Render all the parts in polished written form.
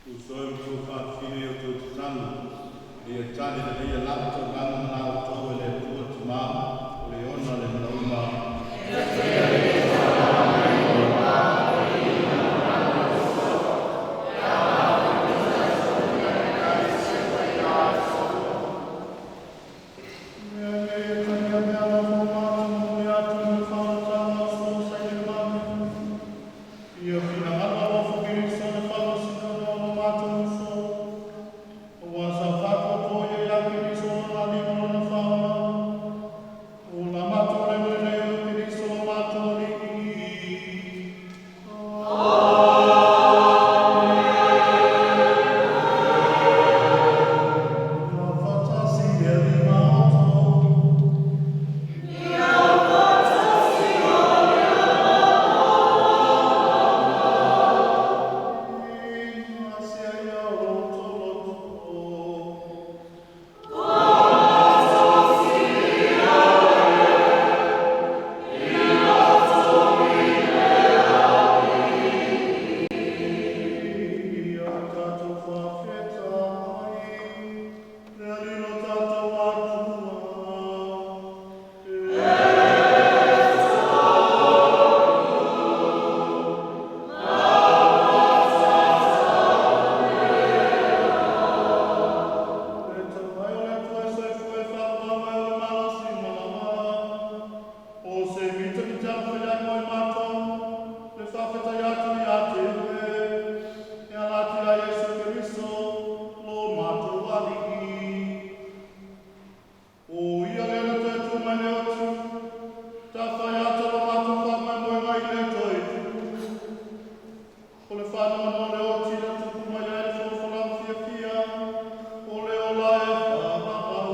Tusa ai ma tou fa'afafine i a outou tatalo, ina ia tali lelei ia la'u taulaga ma la outou e le Atua Timā o le ona le mea uma. Mea nei e talia me alofa o matou momoli atu ma le faaolataga o so saili mame. Ia finagalo alofa Keriso le faamasinoga o lo matou uso. Aua sa faatuatua ia ia Keriso lona alii ma lona faaola. O la matou le lelei o Keriso lo matou Alii. Ia faatasi le Alii ma outou. Pasia ia outou loto. Ia tatou faafetai le Alii lo tatou Atua. E Le tau mai o le Atua e soifua e faavavau ai o le malosi ma lava. O se mitamitaga faiai mo i matou, le faafetai atu ia te oe, e ala atu ia Iesu Keriso, lo matou Alii. O ia lea na toe tu mai le oti, tafai ata lo matou faamoemoega i le toe tu. O le faanoanoa le oti na tupu mai ai le folafolaga fiafia, o le ola e faavavau.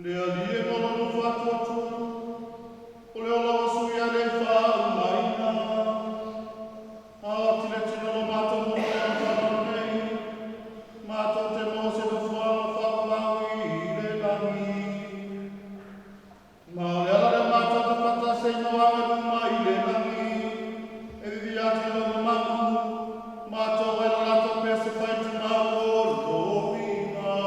Le Alii e ma lona faatuatua, o le ola ua suia e le faaumaina. A o tiletino lo matou momoe faanoano nei, matou te maua se nofoaga faavavau i le lagi. Ma o le ala lea matou te faatasi ai ma agelu mai i le lagi, e viviia atu i lou mamalu, matou ai lo latou pese faitumau o lomiga.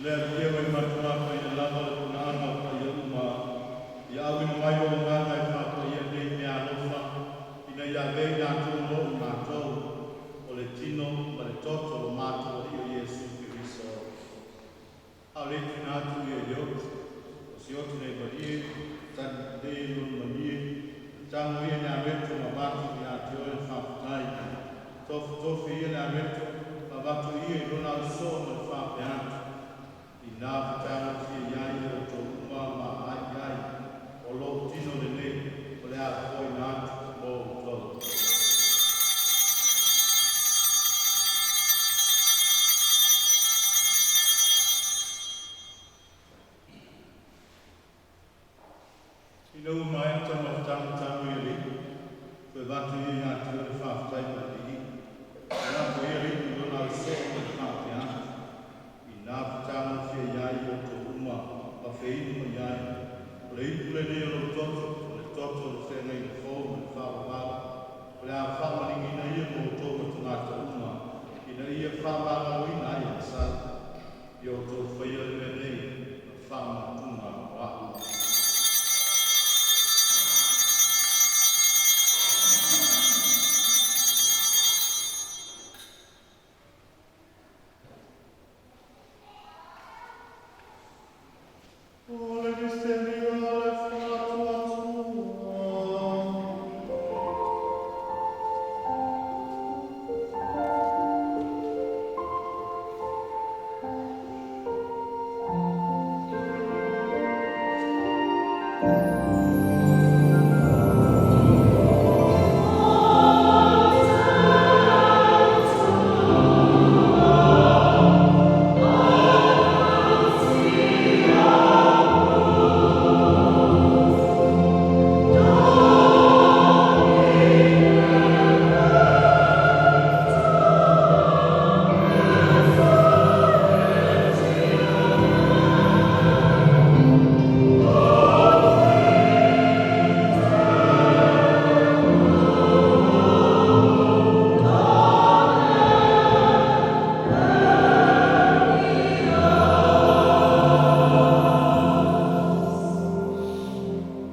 Le Atua mai matumatu i le lava le punaaga o paia uma ia auina mai o agaga e faapaia nei mea alofa ina ia avea i latou mo i matou o le tino ma le toto o lo matou Alii o Iesu Keriso. A o le tuuina atu ia i le oti, o si oti nei malie, tali lelei lona malie, Tago ia le ameto ma avatu ia te oe le faafetai. Tofotofi ia le ameto ma avatu ia i lona ausoo ma le faapea atu, Ina fetagofie ai outou uma ma aai ai, o lou tino lenei o le a foaina atu mo outou. Ina ua maea taumafataga, tago ia le ipu, toe avatu ia ia te oe le faafetai ma le viiga. Lafo ia le ipu i lona ausoo ma le faapea atu, Ina fetagofie ai outou uma ma feinu mai ai, o le ipu lenei o lou toto, o le toto o le feagaiga fou ma le faavavau, o le a faamaligiina ia mo outou ma tagata uma, ina ia faamagaloina ai agasala. Ia outou faia le mea nei ma faamanatuga o a'u. O le misiteri o le faatuatua.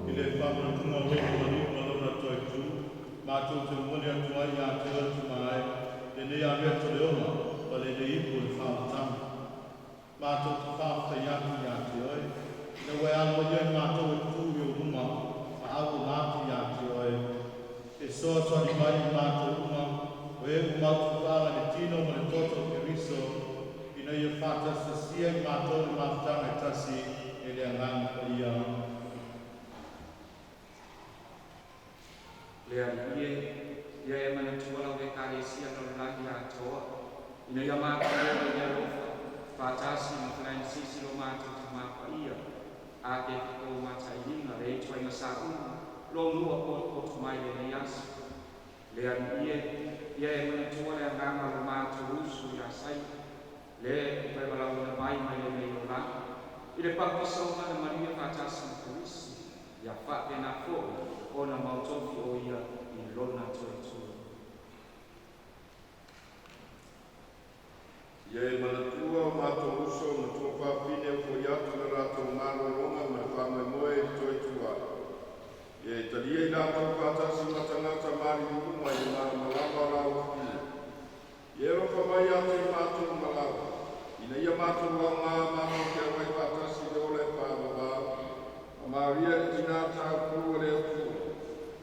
I le faamanatuga o lona maliu ma lona toe tu, matou te momoli atu ai ia te oe Tama e, lenei ameto le ola ma lenei ipu o le faaolataga. Matou te faafetai atu ia te oe, ina ua e aloaia i matou e tu i ou luma ma auauna atu ia te oe. E fesoasoani mai i matou uma, o e ua mautupaaga i le tino ma le toto o Keriso, ina ia faatasitasia i matou le mafutaga e tasi e le Agaga Paia. Le Alii e, ia e manatua lau Ekalesia lalolagi atoa, ina ia matou i le alofa, faatasi ma Faranisisi lo matou Tamā Paia, a ke tatou matailiga le ituaiga sauni lomua potopoto mai lenei aso. Le Alii e, ia e manatua le agaga o lo matou uso ia Saito, le ua e valaauina mai mai lenei olaga, i le papasoga na manuia faatasi ma Kerisi, ia faapena foi ona mautofi o ia i lona toe tu. Ia e manatua o matou uso ma tuafafine ua fo'i atu le latou malologa ma le faamoemoe i le toe tu ai. Ia e talia i latou faatasi ma tagata maliliu uma i le malamalama o lau Afio. Ia e alofa mai ia te i matou uma lava, ina ia matou augā matou te auai faatasi i le ola e faavavau, ma Maria le Tinā Taupū o le Atua,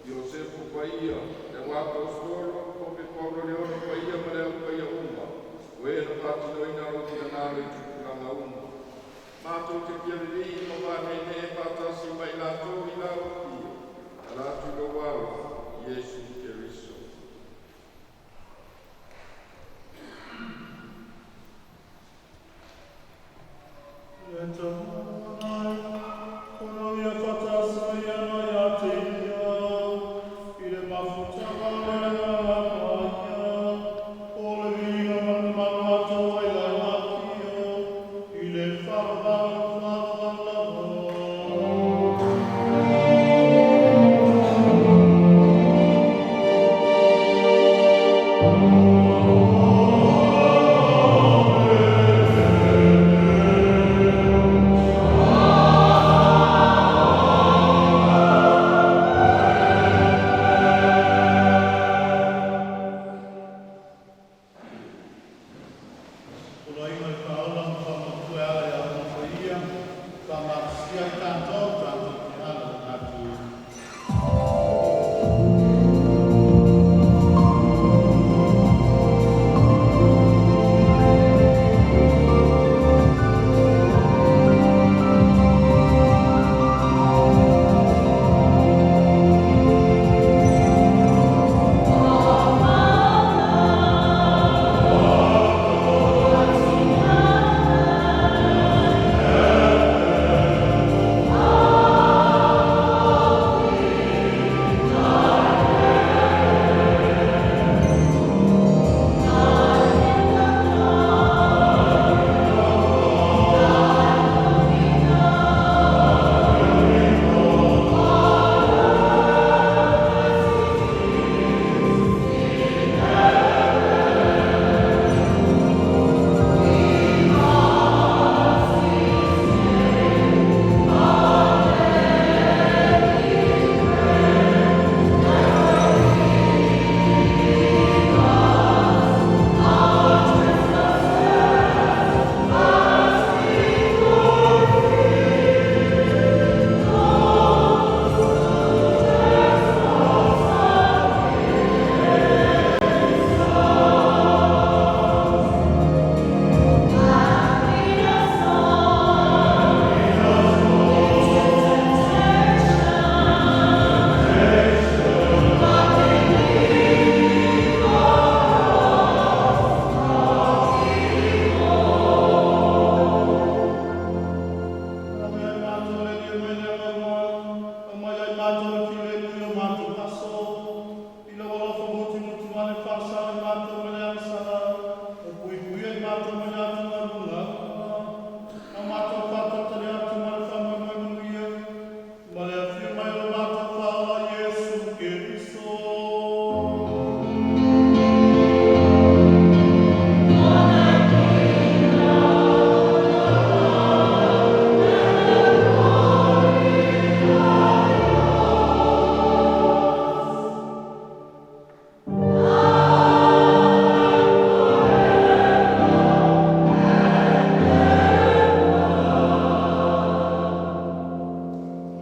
Iosefu Paia, le Auaposeitolo, Pope Paulo le Ono Paia ma le au paia uma, o e na faatinoina lou finagalo i tupulaga uma. Matou te fia vivii ma faaneenee faatasi ma i latou i lau Afio, e ala atu i lou Alo, Iesu Keriso. Le Tama ona ia faatasi ana ia te ia, i le mafutaga o le Agaga Paia, o le viiga ma le mamalu atoa i lau Afio, i le faavavau o faavavau lava.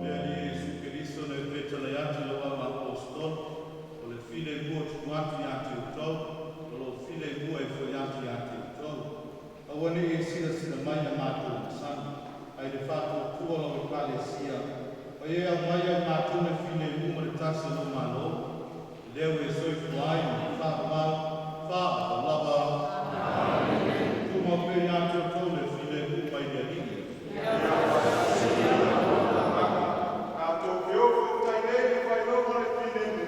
Le Alii Iesu Keriso na e fetalai atu i lau ava aposetolo, o le filemu e tuuina atu ia te outou, o lou filemu e foi atu ia te outou. Aua nei e silasila mai i a matou masani, ae i le faatuatua o lau Ekalesia, o e aumaia i matou le filemu ma le tasi o lou Malo, lea ua e soifua ai ma e faavavau faavavau lava. Tumau pea ia te outou le filemu mai le Alii. Tatou feofo utai nei le faailoga o le filemu.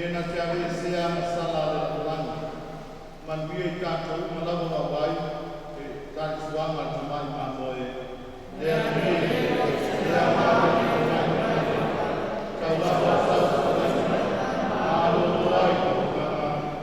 E na te aveesea agasala a le lalolagi. Manuia i tatou uma lava vaavaai e tali suaga a le tamai mamoe. Le Alii e, le agaga tau lava sau malolo ai taumaga.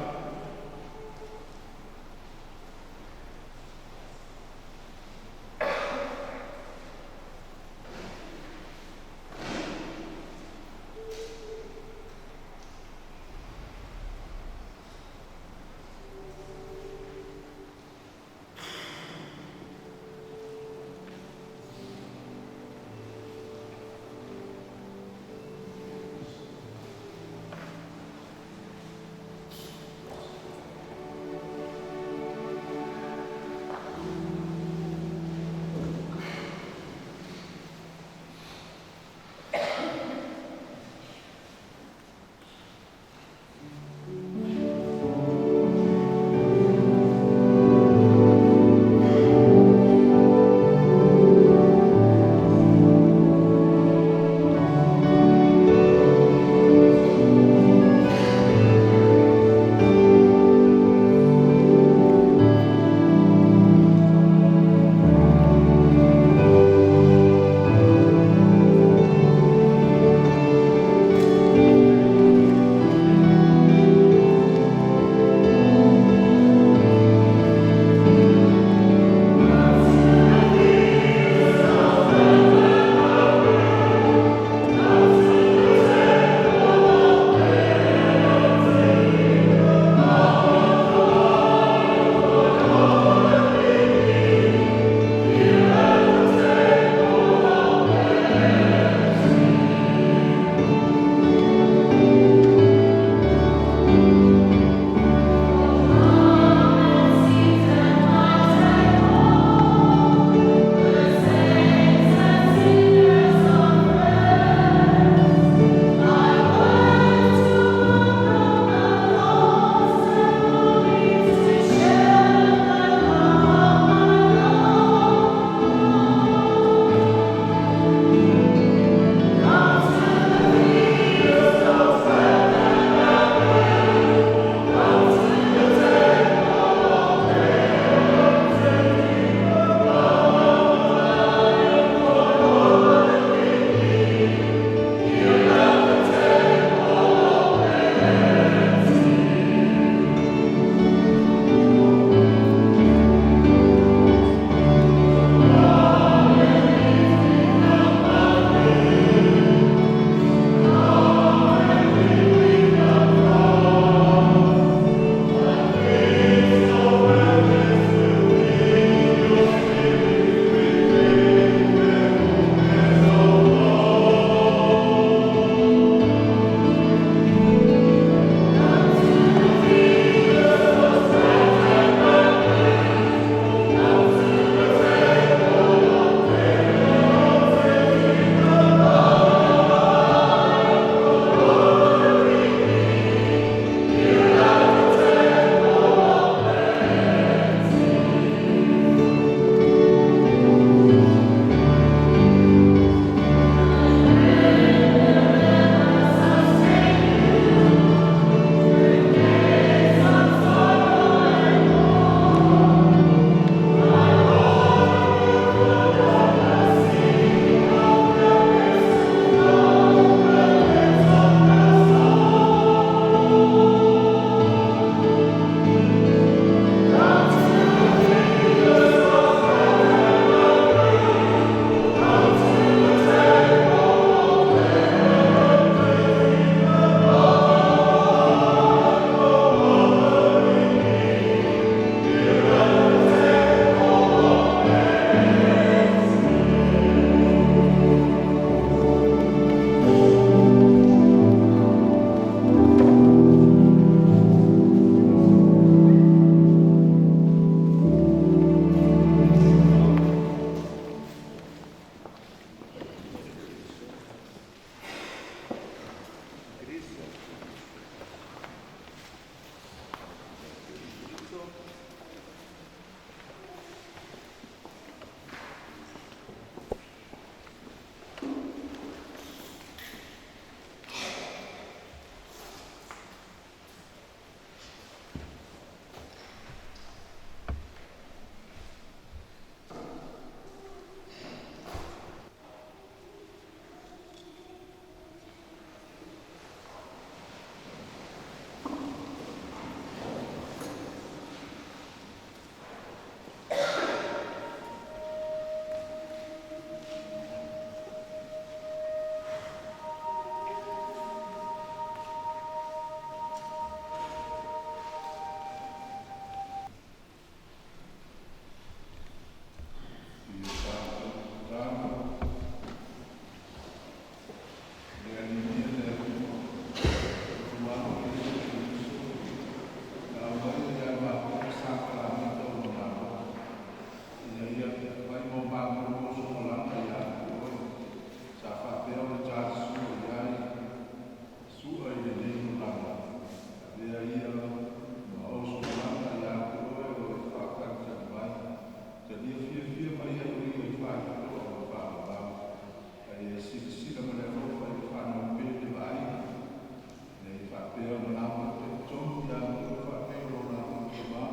Lea ma la ma te tonu ia te whaakei o la te wā.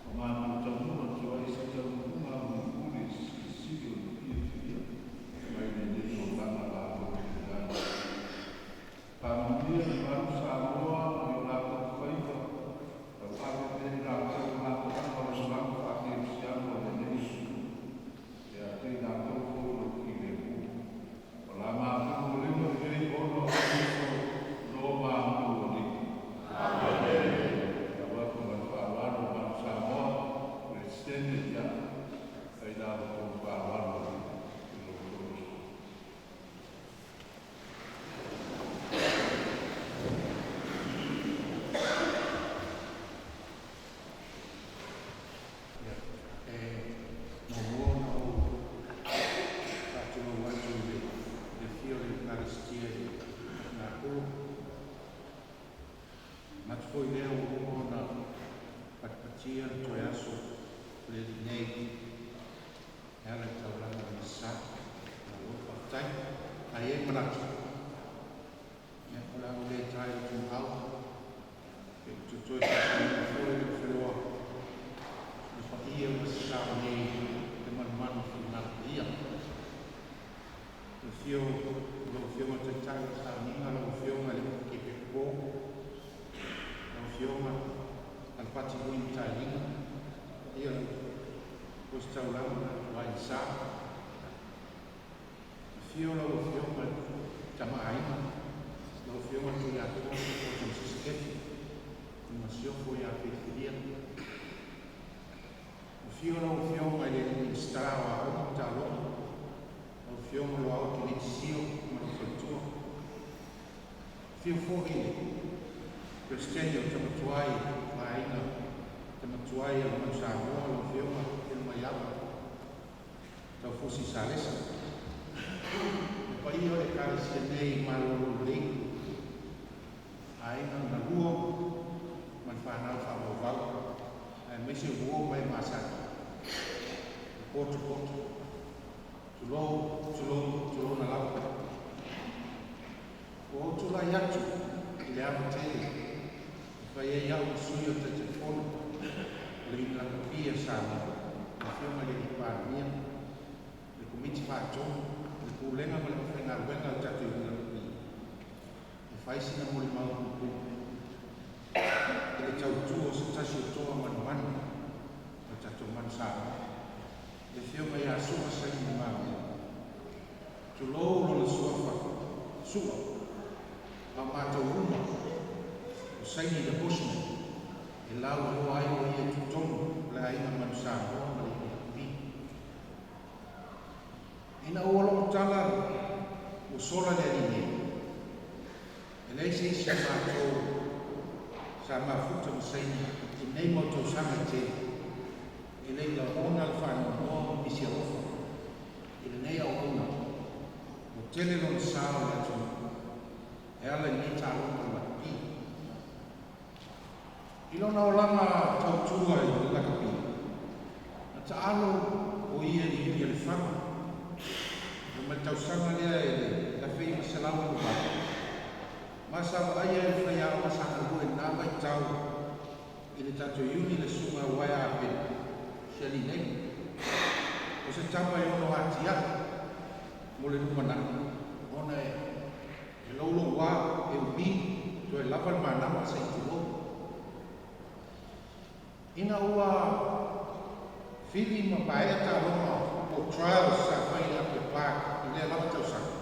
O mātou taunua te wai se taununga o ni uri sili o ni pia whiria. Mai lenei o langa lātou te lai. Pāmanuia le malu Samoa i o latou faiva, tauave pea i latou mafuaaga o le olaga faakerisiano a lenei atunuu, ia te i latou foi lou filemu. O la matou momoliga lenei ona o Keriso lo matou Alii. Amene. Lau atu ma le faaaloalo le malu Samoa, Peresetene, ia, ai la outou faaaloalo i lo outou uso. Ia, e muamua ona ou faatulou atu i le afio o le Ekalesia i Nakola. Manatu foi lea ua uma ona patipatia le toe aso o le alii nei e ala i le taulaga o le Sa. Malo faafetai. A i ai manatu, ia, o le a ou le tae i le tumau, pe ou te toe faasaina foi le feloa le paia ma se sao nei le manumanu i finagalo paia. Le afio o lau Afioga i le Taitai o le Sauniga, lau Afioga i le Kepe Popo, lau Afioga Alapati Lui Matailiga, paia o le Ositaulaga ma le Ituai Sa. Afio lau Afioga i le Tama a Aiga, lau Afioga Tuiatua Poto Masisi Kefi, le Masiofo ia Filifilia. Afio lau Afioga i le Minisita o Aoga ma Taaloga, lau Afioga Loau Keneti Sio ma lou faletua. Afio foi le Peresetene o Tama Tuai, Vaaiga Tama Tuai a le Manu Samoa, lau Afioga Elumaiava Taufusi Salesa. Le paia o le Ekalesia nei i malolo lelei, aiga na lua ma le fanau faavauvau, aemaise uo ma e masani, le potopoto. Tulou, tulou, tulou na lava. Ua ou tulai atu i le ava tele e fai ai au ma sui o le Taitaifono o le Iuni Lakapi a Samoa, le Afioga i le Alii Palemia, le Komiti Faatonu, le Pulega ma le aufaigaluega a le tatou Iuni Lakapi, e fai sina molimau puupuu i le tautua o se tasi o toa manumanu o le tatou manu Samoa, le Afioga ia Su'a Saini Le Mamea. Tulou lona suafa, Su'a, a o matou uma, o Saini the Bushman, e lauiloa ai o ia i totonu o le aiga manu Samoa ma le iwi lakapi. Ina ua logo tala ua sola le alii nei, e leai se isi o matou sa mafuta ma Saini i nei mau tausaga e tele, e le i lagona le faanoanoa ma misi alofa i lenei auauna ua tele lona sao i le atunuu e ala i lenei taaloga o le lakapi. I lona olaga tautua i le lakapi, na taalo o ia i le iuni a Lefaga ma ma le tausaga lea i le 1968, ma sa vaaia e le faiaoga sa galue i lena vaitau i le tatou iuni le Susuga Uaea Apelu, si alii nei. O se tama e ono atiae mo le lumanai, ona e loulouā, e umi, toe lava le manama se i tulou. Ina ua fili ma maea taaloga po o trials sa fai i le Apia Park i lea lava tausaga,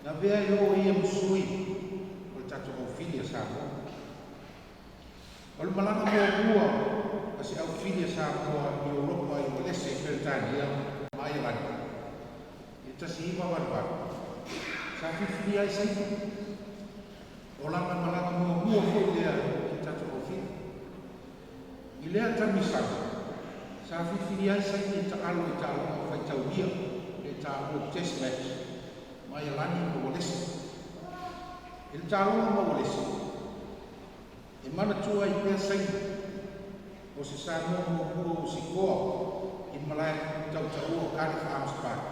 na avea ai o ia ma sui o le tatou aufili a Samoa. O le malaga muamua a se aufili a Samoa i Olopa i Ualese, Peretania ma Aialani i le 1988, sa filifilia ai Saini. O lana malaga muamua foi lea i le tatou aufili. I lea taamisaga, sa filifilia ai Saini e taalo i taaloga faitaulia pe taua o test match ma Aialani ma Ualese. I le taaloga ma Ualese, E manatua ai pea Saini o se Samoa muamua ua sikoa i le malae tautaua o Cardiff Arms Park,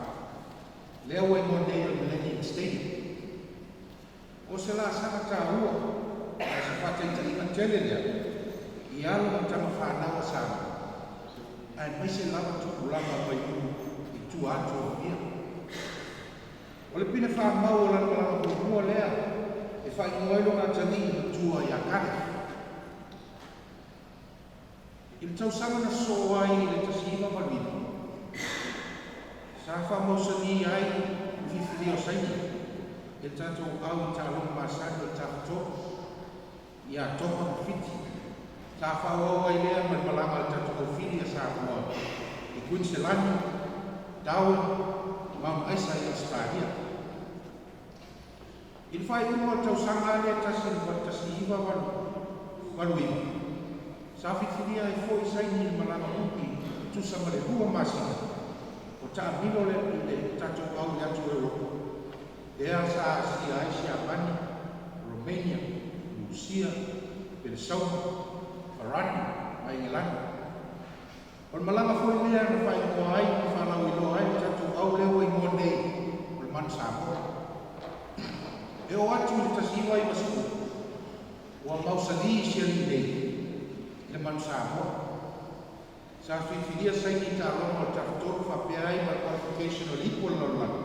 lea ua igoa nei o le Millennium Stadium. O se laasaga taua tele lea i alo ma tama fanau a Samoa, aemaise lava tupulaga mai nuu i tua atu o Apia. O le pine faamau o lana malaga muamua lea e faaigoa ai lona atalii matua ia Cardiff. I le tausaga na sosoo ai i le 1985, sa faamausali ai le filifilia o saini e le tatou au i taaloga masani o le Tafatolu ia Toga ma Fiti. Sa faaauau ai lea ma le malaga a le tatou aufili a Samoa i Kuiniselani, Darwin ma Mount Isa i Ausetalia. I le faaiuga o le tausaga lea 1989, sa filifilia ai foi saini i le malaga umi e tusa ma le 2 masina o taamilo le i le tatou au i atu o Europa, lea sa asia ai Siamani, Romania, Rusia, Pelesauma, Farani ma Egelani. O le malaga foi lea na faaigoa ai ma faalauiloa ai le tatou au lea ua igoa nei o le Manu Samoa. E oo atu i le 1990, ua mausali si alii nei i le Manu Samoa. Sa filifilia saini i taaloga o le Tafatolu faapea ai ma le qualification o le Ipu o le Lalolagi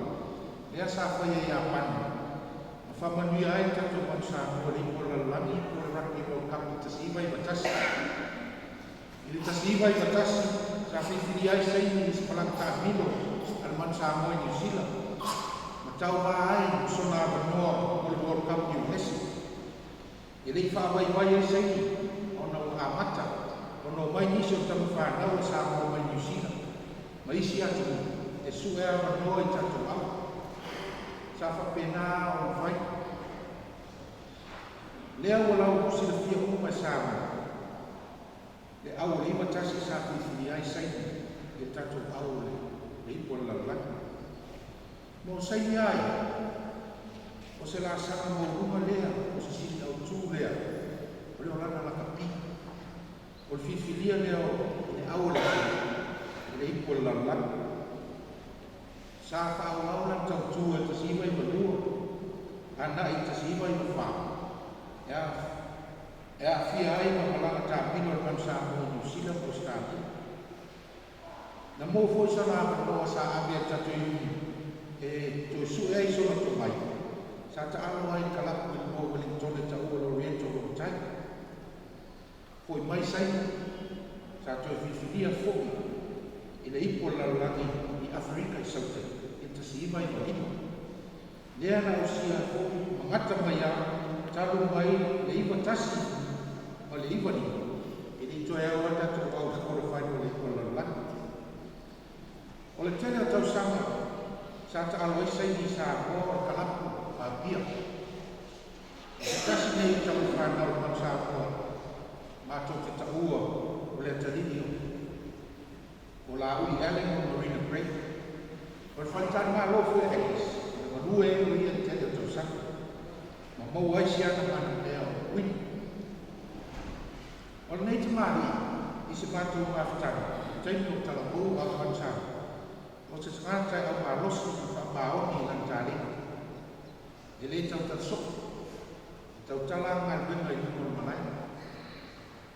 lea sa faia i Iapani ma faamanuia ai le tatou Manu Samoa i le Ipu o le Lalolagi po o le Rugby World Cup i 1991. I le 1991, sa filifilia ai saini i se malaga taamilo a le Manu Samoa i Niu Sila ma tauvā ai ma sona avanoa mo le World Cup i Uelesi. E le i faavaivai ai saini ona ua amata ona omai nisi o tamafanau a Samoa mai Niu Sila ma isi atunuu e su'e avanoa i tatou au. Sa faapena ona fai lea ua lau silafia uma e Samoa le au o le 91 sa filifilia ai saini i le tatou au o le Ipu o le Lalolagi. Mo saini ai o se laasaga maualuga lea, o se sili autū lea o le olaga lakapi o le filifilia lea o le au o le i le Ipu o le Lalolagi. Sa faaauau lana tautū e 1992 agai i 1994 e aafia ai ma malaga taamilo a le Manu Samoa i Niu Sila ma Ausetalia. Na maua foi sona avanoa sa ave e le tatou iuni e toe su'e ai sona tomai. Sa taalo ai le kalapu i le moa Wellington e taua le Oriental Rotai. Fo'i mai saini, sa toe filifilia fo'i i le Ipu o le Lalolagi i Aferika i Saute i le 1995 lea na ausia fo'i magata mai a talu mai le 91 ma le 95 e le i toe au ai tatou au i le quarter final o le Ipu o le Lalolagi. O le tele o tausaga sa taalo ai saini i Samoa o le kalapu a Apia. O se tasi nei o tamafanau o le Manu Samoa matou te taua o le atalii o Laui Allen o Marina Craig. O le faletalimalo foi a Agnes, o le galue ai o ia le tele o tausaga ma maua ai si ana manamea o Queen. O lenei tamalii i se matou mafutaga i taimi o talavou a o Manu Samoa, o se tagata e aumalosi ma faamaoni i lana taliga. E lē tautala soo, e tautala galuega i luma o le malae.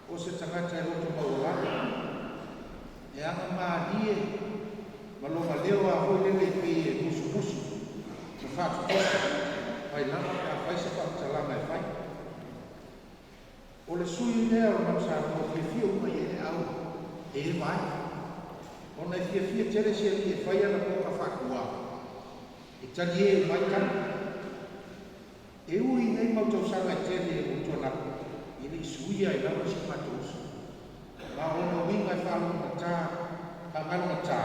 O se tagata e loto maualalo, e aga malie ma lona leo a foi lele e pei e musumusu ma faatotosa mai lava pe afai se faamatalaga e fai. O le sui lea o le Manu Samoa fiafia uma i ele au e eva ai ona e fiafia tele si alii e fai ana poka faakuā e talie mai tala. E ui nei mau tausaga e tele ua tuanai, e le i suia ai lava si matou uso. Ma ona uiga e faalogogata faagalogata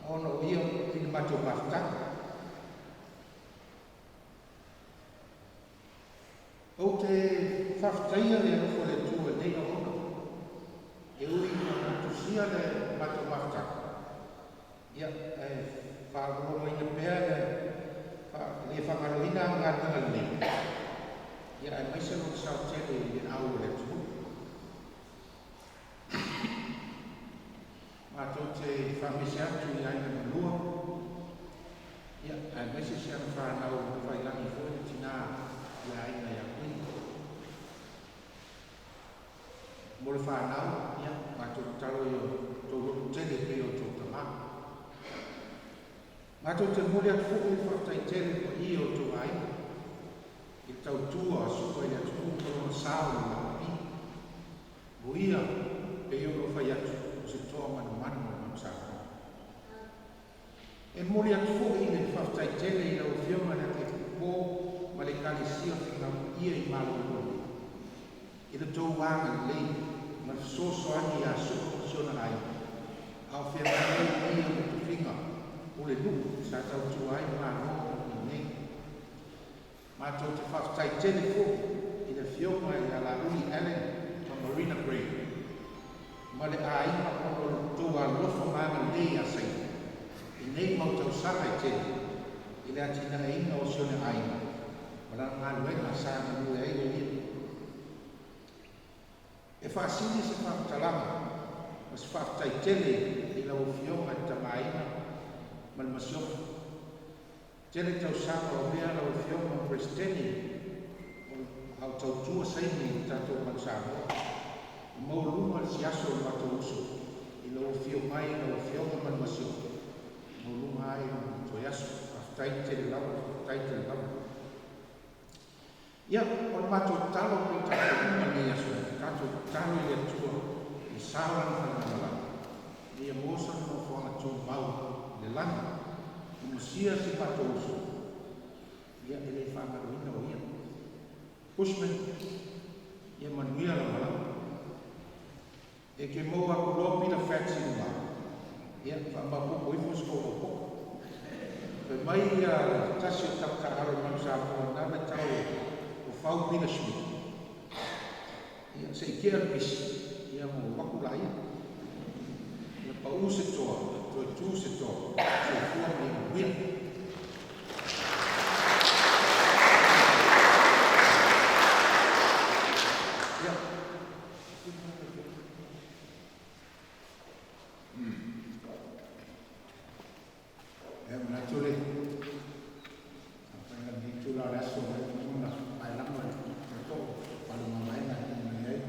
ona o ia i le matou mafutaga. Ou te faafetaia le alofa o le Atua i lenei auauna. E ui ina motusia le matou mafutaga, ia, e faalogologoina pea le le faagaloina galuega lelei, ia aemaise lona sao tele i le au o le atunuu. Matou te faamaise atu i aiga malua, ia aemaise si ana fanau failagi foi le tinā i aiga ia Queen. le fanau, ia matou tatalo ia tou lototele pei o tou tamā. Matou te momoli atu foʻi le faafetai tele paia o tou aiga i tautua a Su'a i le atunuu ma lona sao i le lakapi o ia pei ona ou fai atu o se toa manumanu o le Manusamoa. E momoli atu foʻi le faafetai tele i lau Afioga le Akiepikopo ma le Ekalesia Figaupaia i Malolo i le tou agalelei ma le fesoasoani iā Su'a ma si ona aiga a o feagai ai ia ma tofiga o le nuu sa tautua ai Malo i nei. Matou te faafetai tele foʻi i le Afioga ia Laauli Allen ma Marina Gray ma le aiga ona o le tou alofa ma agalelei iā Saini i nei mau tausaga e tele i le atinaeina o si ona aiga ma lana galuega sa galue ai o ia. E faasili se faamatalaga ma se faafetai tele i lau Afioga i le Tamaaiga ma le Masiofo. Tele tausaga o avea lau Afioga ma Peresetene a o tautua Saini i le tatou Manusamoa. E maualuga le siaso o le matou uso i lou afio mai lau Afioga ma le Masiofo, maualuga ai o toe aso. Faafetai tele lava, faafetai tele lava. Ia, o le matou tatalo pei tatou uma nei aso, tatou tatalo i le Atua ia sao lana fagamalo ia maua sona nofoaga tumau i le lagi, masia si matou uso, ia e le faagaloina o ia. Bushman, ia manuia lau malaga. E ke maua aku loa pila fats i luga, ia faamaopoopo ifo se kou aupoko. Fai mai ia tasi o tamataaalo i Manusamoa na vaitau o fau Peter Schmidt. Ia se i tea le pisi, ia ma ua aku laia. Ia pau se toa, toe tu se toa, soifua ma ia manuia. Ia. E manatu le faiga lenei tula o le aso mai ona paelago e tatou palumavaega e mai ai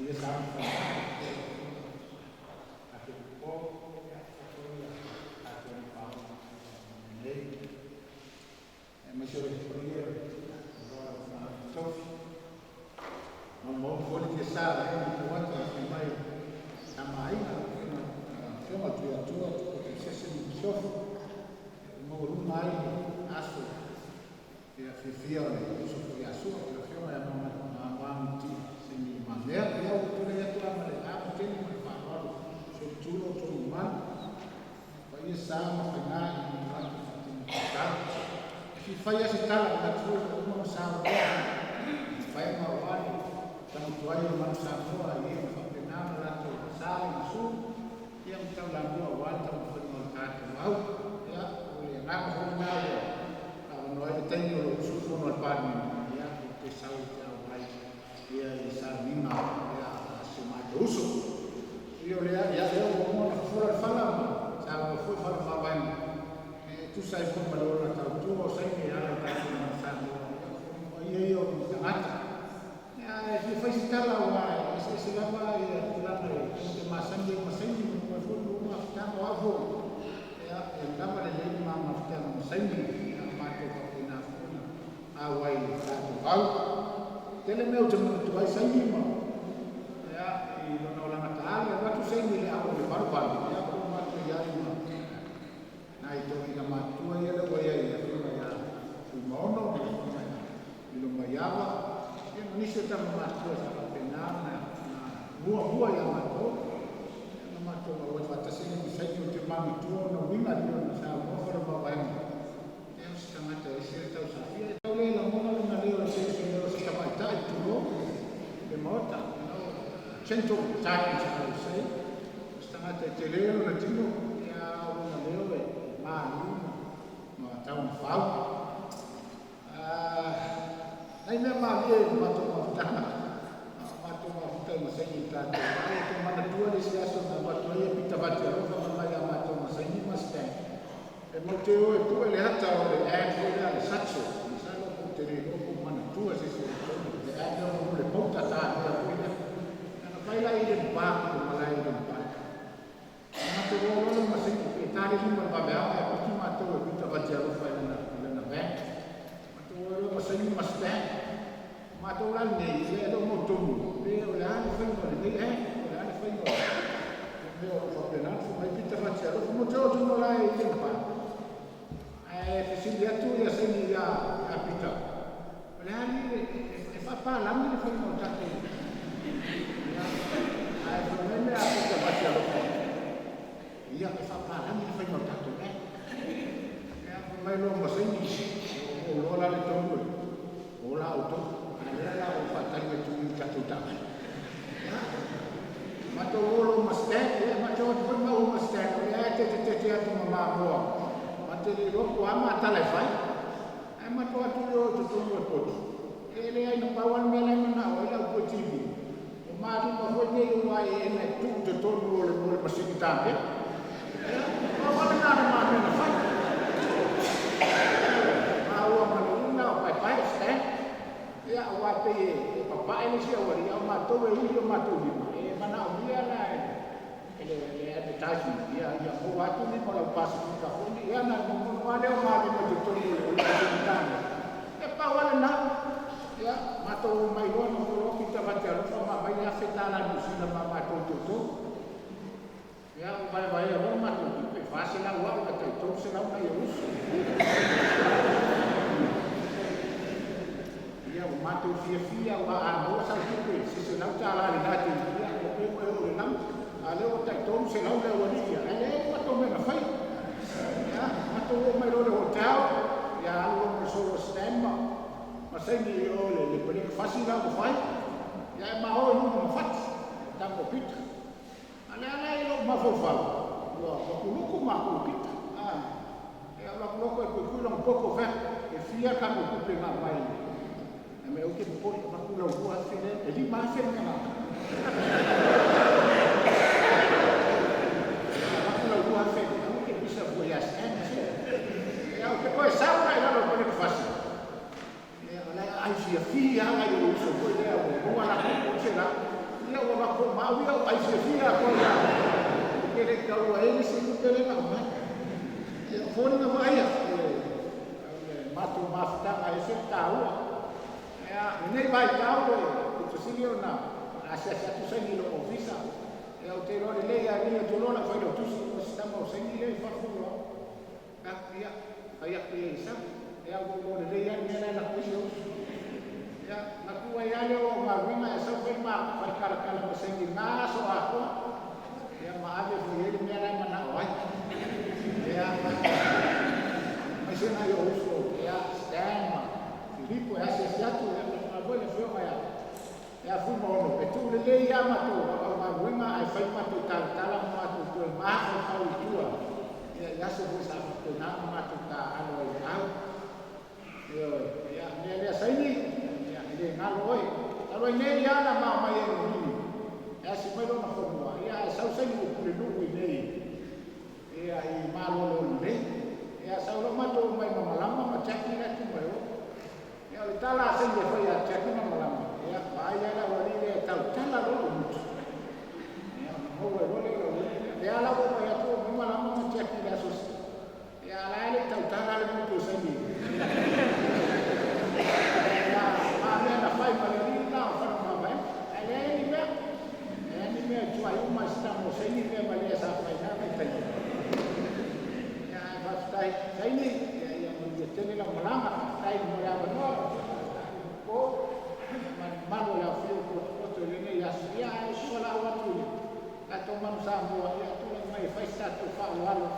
ia sa ma ake po ia ia tatou paoga nei e mai se o le paia o la tofi ma mo foi le sa e ni tauata e mai na maaiga afioga tu atua o te sese ni sofi maualuga ai aso ia fiafia o le uso foi ia Sua le afioga ia Mamamuti Saini Le Mamea. Ia ua tulai atu lava ma le agaga tele ma le faaaloalo solitulo o tolu mamalu paia sa ma faiga i le latou faatino tatalo. E fia fai lava se tala manatu foi ua uma ona saunoa mavaega aua le tagoto ai o le Manusamoa i e na faapena ona latou sa i masu ia ma taulamua aua le taumafaiga o le tatou au. Ia, o le agaga foi lena ua avanoa ai le taimi o lou usufono a le Palemene, ia, ou te sau ou te auai ia i sauniga ia a si o matou uso. Ia o lea, ia, lea ua uma ona fofola le fala ma saunoa foi fala faavaega e tusa ai foi ma le ola tautua o Saini e ala i tatou Manusamoa. Ia, o foliga ia o ni tagata. Ia, e fia fai se tala aua e eseese lava ia tulaga e te masani ai ma Saini ma foi le mafutaga o au foi. Ia, e lava lelei le ma mafutaga ma Saini, ia matou faapena foi na auai i le tatou au. Tele mea ou te manatu ai Saini ma ia i lona olaga taale, alu atu Saini i le au o le valuvalu, ia ua matou i ai ma nai toeaiina matutua ia lea ua i ai le afioga ia Fuimaono ma le afioga ia Lilomaiava, ia ma nisi o tama matutua sa faapena ona muamua ia matou. Ia na matou auai faatasi ai ma Saini. Ou te manatua ona uiga e pei ona saunoa fala mavaega, ia o se tagata e ese le tausafia. E tau le lagona lona leo e se leo o se tamaitai tulou le Maota, gentle giant I would say. O se tagata e tele lona tino, ia o lona leo e malu ma taumafau. Nai mea malie i le matou mafutaga, matou mafuta i ma Saini i tatou ai. E te manatua le isi aso na avatu ai e Pita Vatialofa ma mai ia matou ma Saini ma Stan. E mau te o e pue le ata o le ad foi lea a le Satchel. Masalo po o te le iloa po o manatua se isi o outou le ad lea mo le pauta tālea foi lea. Na fai la i le ai e le o mautonu pe o le a le faiga o lenei ad, o le a le faiga o le mea o lo o faapena ona fai mai Pita Fatialofa. Mo te oo atu loa la e i le pa, ae fesili atu ia saini ia Pita, o le a alii e faapalagi le faiga o tatou ia, ae fai mai le a Pita Fatialofa, ia e faapalagi le faiga o tatou ad. Ia fai mai loa ma saini, o loa la le tonu e o la outou, a lea la o faatali atu i tatou taavale. Ia, matou o loa ma stand, ia matou atu foi ma o ma stand, o lea e tete atu ma mamoa, ma te le iloa po o a matala e fai. Ae matou atu lea o i totonu o le potu, e leai na pau lava le mea la e manao ai le au pue TV, o malima foi nei o AEN e tuu i totonu o le masini tamea. Ia, pau lava lena o le ma mea na fai. Maua ma le luna o paepae, stand. Ia, aua pei e papae le isi aualii, a o matou e uli o matou lima, e manaomia la e le advertisement, ia maua atu lima o lau Pasifika foi nei, ia na momono lava lea o malima i totonu o le masini tamea. E pau lava lena. Ia, matou omai loa nofo loa Pita Fatialofa ma aumai le $1,000 Niu Sila ma matou toutou. Ia, ua vaevaea loa le matou tupe, 400 au ae tai 300 nai ou uso. Ia, ua matou fiafia aua a maua sau tupe se $100 i lena taimi, ia ua pei ua e oo i le lagi. A o lea ua tai 300 le aualii ia, ae leai ni matou mea na faia. Ia, matou oo mai loa i le hotel, ia alu loa ma le solo a Stan ma saini i o le pelekefasi la ua fai. Ia ae ma o i luga ma fati, le tama o Pita. A o lea la i lou mafaufau, ua kuluku matou i Pita. Ia o lou atu e tuitui lona poto fea, e fia tatou tupe na aumai. E mea ou te popole, avatu lau 2,000 lea, e 5,000 le mea na aumai. Avatu lau 2,000 lea, aua te pisa fua ia Stan se. Ia ou te toe sau la i lalo o le pelekefasi. Ia o la e ai fiafia lava nai ou uso foi lea ua maua latou 300. Ia ua avatu foi ma au ia ua ai fiafia atu ai lava. Ou te le i taua ai le isi tupe lea na aumai. Ia o foliga vaaia o le matou mafutaga e ese le taua. Ia lenei vaitau e pito sili ona asiasi atu saini i lou ofisa. Ia ou te iloa lelei lava nei atu loa lau failautusi o si tama o saini lea i fafo loa. Ia, fai atu i ai i sau. Ia, ua ou iloa lelei lava le mea la e lako ai si ou uso. Ia, na tuu ai lava lea o au galuega e sau fai ma fai talatala ma saini i lena aso atoa. Ia, ma ave foi i ai le mea la e manao ai. Ia, aemaise nai ou uso, ia, Stan ma Filipo e asiasi atu, ia, faapena foi le afioga ia Fuimaono, e tuu lelei lava matou au galuega ae fai matou talatala ma matou toe mafaufau i tua ia i aso foi sa faapena ona matou taaalo ai i le au. Ioe, ia mea lea saini, ia e le galo oe. Talu ai nei lava na mao mai ai ma Vili, e asi mai lona fanua, ia ae sau saini ua pulenuu i inei ia i malolo lelei. Ia sau loa matou omai ma malama ma Jackie la e tu mai o. Ia o le tala a saini e fai ia Jackie ma malama, ia vaai lava le aualii lea e tautala loa lou gutu. Ia ona maua ai loa lea o le aualii lea. Lea la ua omai atu omai malama ma Jackie i le aso Ia a la e le i tautala le gutu o saini. Ia ma mea na fai ma le alii lena o Faleomavaega. Ae leai ni mea. Leai ni mea e tuai uma i si tama o saini mea ma lea sa fai na vaitaimi. Ia ae faafetai saini, ia ia manuia tele lau malaga. Faafetai mo le avanoa. Po ma le mamalu o le aofia o potopoto i lenei aso. Ia ae tuualalo atu i le tatou Manu Samoa, ia tulai mai e fai se tatou faaaloalo,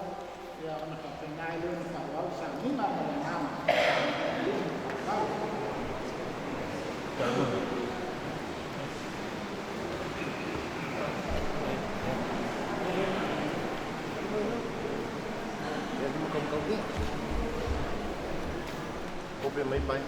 ia ona faapena ai lea ona faaauau le sauniga ma le agaga faaaloalo. Kope mai pai.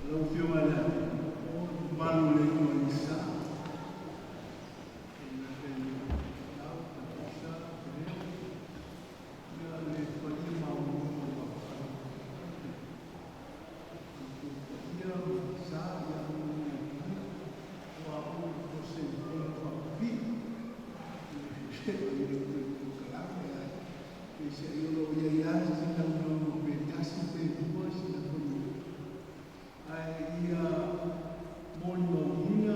Lau Afioga i le mamalu o le Itu Alii Sa'o, Tapaau, Tapaisa, Leo, ia le paia maualuga o Papalii, o outou paia ma sa ia aua ne i galo, o au o se fono faapipii i le toe polokalame, ae peiseai o lo o i ai lava si naunauga pe tasi pe lua sina fuaiupu, ae ia molimauina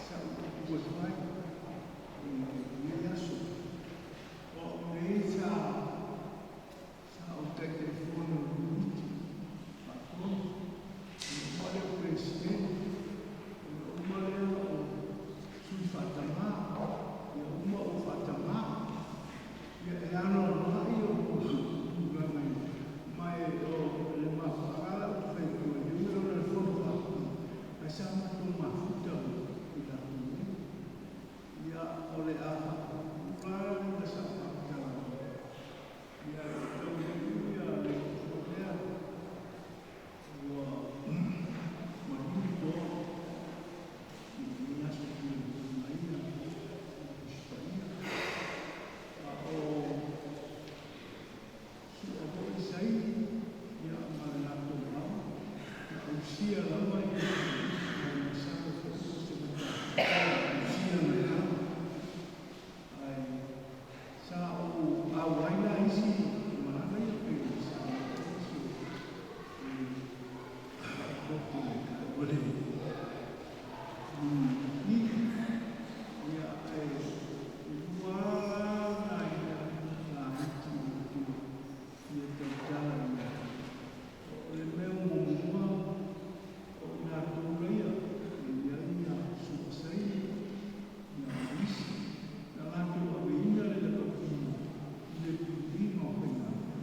sa'u upu e fai i lenei aso. O a'u nei sa ou Taitaifono i le Komiti Faatonu, ona uma lea o Peresetene, ona uma lea o Sui Faatamā, ia uma ou faatamā. Ia e anoanoai ou tulaga ma e o le mafuaaga la ou te fai atu ai, e ui lava o le fono faapipii, ae sa matou mafuta ma i latou nei. Ia o le a faapuupuu la sa'u faamatalaga, ia e taunuu le upu lea ua maliu toa i lenei aso e pei ona ai Tusi Paia. A o sua foi saini ia ma le latou ao na ausia lava ia, ae masalo foi o se mataupu ausia na tala, ae sa ou auai la isi malaga ia pe sa isi o o le i ia e lua nai laiti o fia tautala i ai. O le mea muamua, o i latou ia e i ai ia suasaini ia ma isi na latou aveina le lakapi i le puipuiga o faigaluega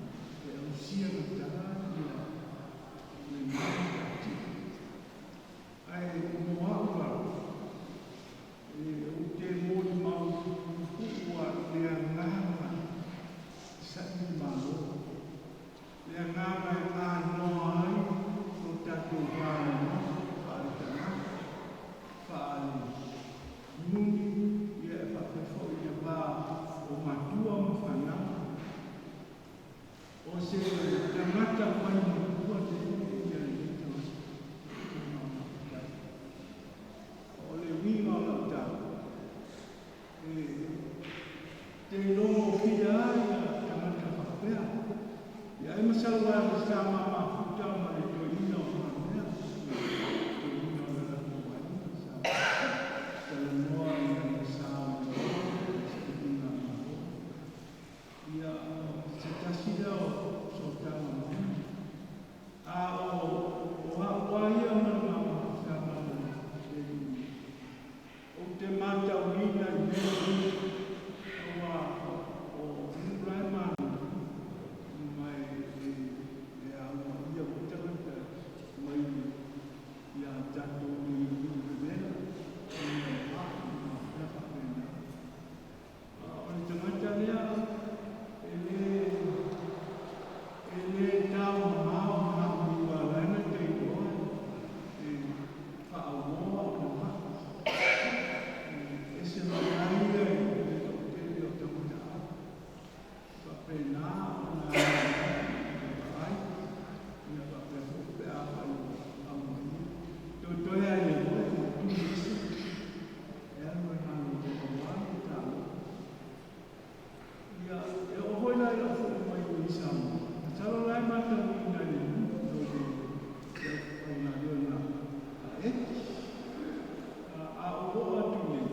e ausia gatā ia le mau taatia. Ae mo a'u lava, e ou te molimau puupuu a i le agaga sa'i malo, le agaga e anoa ai o tatou vanonofo faale-tagata, faale-nuu, ia e faapea foi le va o matua ma fanau. O se tagata mai matua tele ia lenei tagata mafatai. O le uiga o lau tala, e te logofia ai ia tagata faapea. Ia e masalo ai sa mamafuta ma le toeaina o Fanea, toeaina o le latou aiga sa talanoa i lana sa o le sailiga malo. Ia se tasi lea o sootaga moni. A o a'u a ia ma le mamafutaga ma le ou te matauina i mea nei, aua o nuu la e maliliu ma e aloaia foi tagata mai ia tatou nei i vevela ona o ma'i ma mea faapena. A o le tagata lea e le taumamao ma a'u ala ona tailoa e faauoa ona ma'i e ese mai ai ia i le toatele o tagata faapena ona ai ia faapea foi pe afai aumaia toetoe ai le moe tu ese e alu e malolo auā le talo. Ia e oo foi la i lau fo'i mai i Samoa, masalo la e matauina i le nuu o le aufaigaluega a Eti a ou oo atu nei,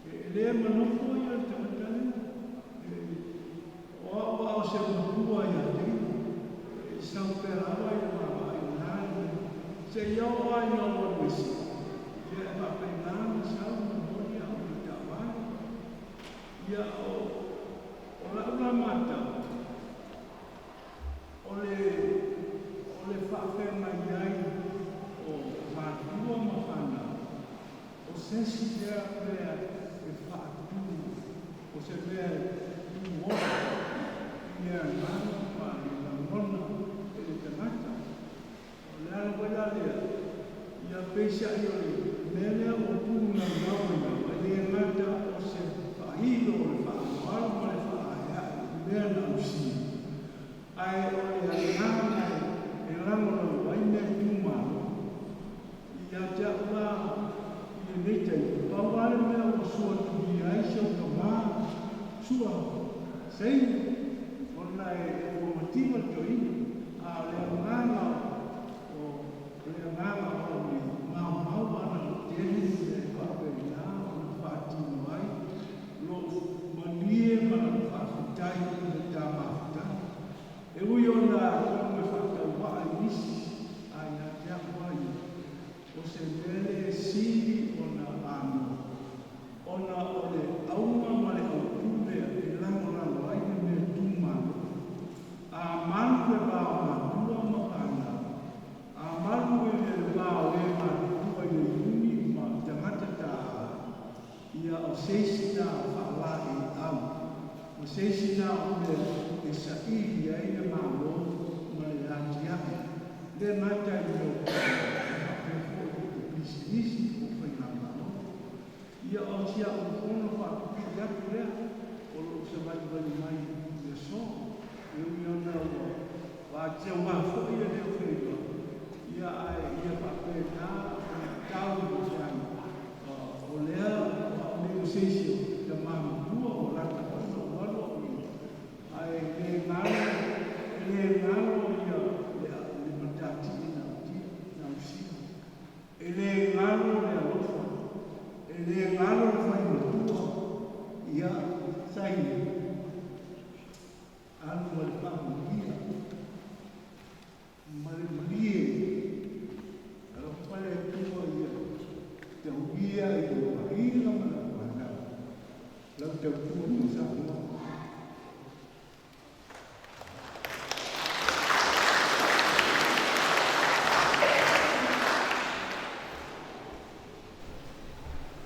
e lē manofo ia le tagata lea. O a'u a o se matua ia te ia, e sau pea lava i le vaavaai o le a le seia oo ai ina ou alu ese. Ia e faapena ona sau momoli a'u i taavale. Ia o O la'u la matau, o le faafeagai ai o matua ma fanau, o se isi lea mea e faatu, o se mea tuola i le agaga ma le lagona e le tagata. O le ala foi la lea, ia peiseai o le mea lea ua tunaunau ai lava, e le gata o se faahilo o le faaaloalo ma le faaeae i mea na ausia, ae o le agaga e lagolago ai mea tumalo. Ia te a'u la i lenei taimi, pau lava le mea ua suatulia ai si ou tamā sua saini ona e ua mativa le toeaina, a o le agaga o le agaga o au nei maumau ana o tele mea e faapena ona faatino ai lo'u malie ma la'u faafetai i le ta mafutaga. E ui ona atonu e faatauva'a i nisi, a ia te a'u ai o se mea le sili ona anoa, ona o le auga ma le autū lea e lagolago ai le mea tumalo. A malu le va o matua ma fanau, a malu i le va o e matutua i le iuni ma tagata taavale, ia o se isi na faalaeiau ma se isi na o mea e saili ai le Malo ma le atiae le gata i mea o faapea foi i pisinisi o faigamalo. Ia o si a'u fono faapipii atu lea o lo'u savaivai mai i aso e ui ona ua vaateuga foi e le o feiloai, ia ae ia faapena ona tau i feaga o lea o a'u nei o se isi o tamā matua o lata foi na ou alu a'u ae le galo e le galo ia le matatii na utia na ausia, e le galo le alofa, e le galo le fai matua ia saini alu ma le faamanuia ma le malie alofa le Atua ia tauia i lou aiga ma lau fanau lau tautua mo Samoa.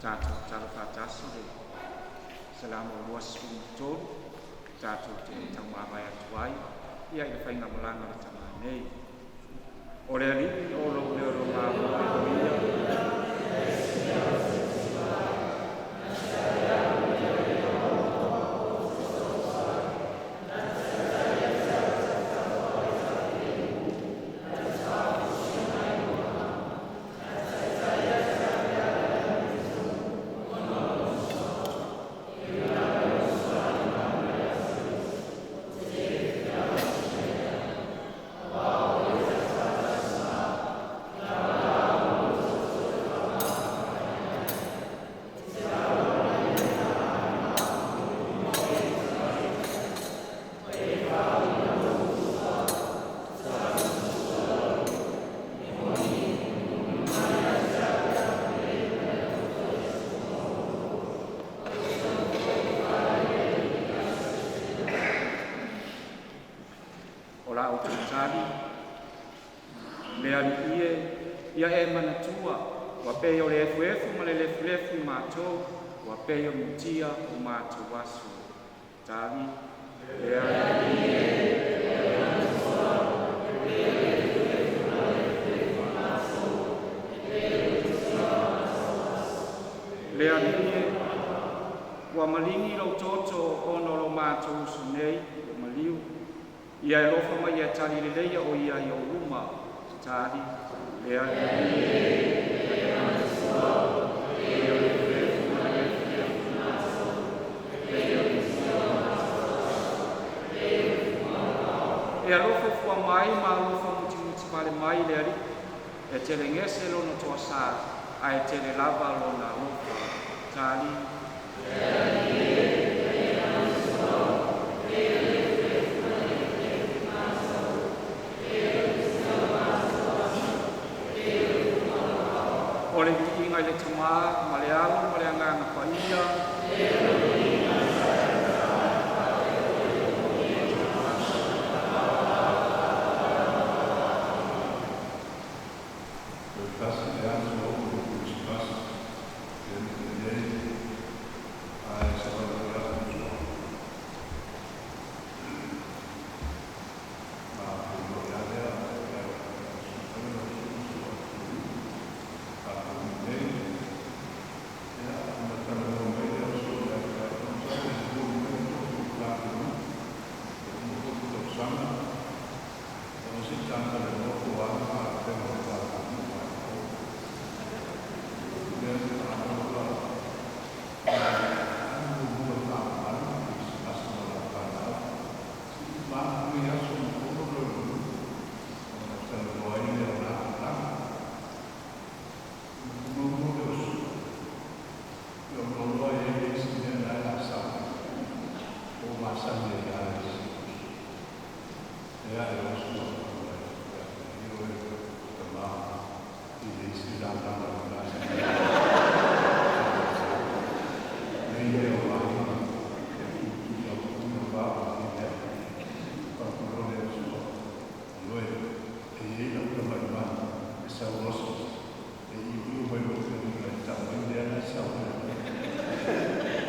Tatou talo faatasi le 123 tatou te taumavae atu ai ia i le faigamalaga le tamā nei. O le Alii o lou leo mamoe o ia. O la outou tali, le Alii e, ia e manatua, ua pei o le efuefu ma le lefulefu i matou, ua pei o mutia o matou aso. Tali, le Alii e. Le Alii e, ua maligi lou toto ona o lo matou uso nei, ua maliu. Ia e alofa mai ia tali leleia o ia i ou luma. Tali, le Alii e. E alofa fua mai ma alofa mutimuti vale mai le Alii. E telegese lona toasā, ae tele lava lona alofa. Tali, le. O le viiga i le Tamā ma le Alo ma le Agaga Paia. tausaga ona se i tatalanoa po o a ni faalupega o le tatou nuu ma le tou. Lea na faamoa alu muamua e faamamalu le Kerisimasi ma lau fanau. Se i uma atu lenei aso ona fono lea o le nuu ona talanoa ai lea o na tulaga. Ona maumau lea o sua. Ia ona loa e ai le isi mea na e la sao o masani ai ia le isi uso. E ae o sua e o e tama i le isi la lala o la sa. Nei mea o aiga e tutu lau tuna pa o ni mea. Pakulo le sua. Ioe, e i ai lau tamaimanu e sau oso e iuiu mai lou feliga e tau ai lea na e sau ai.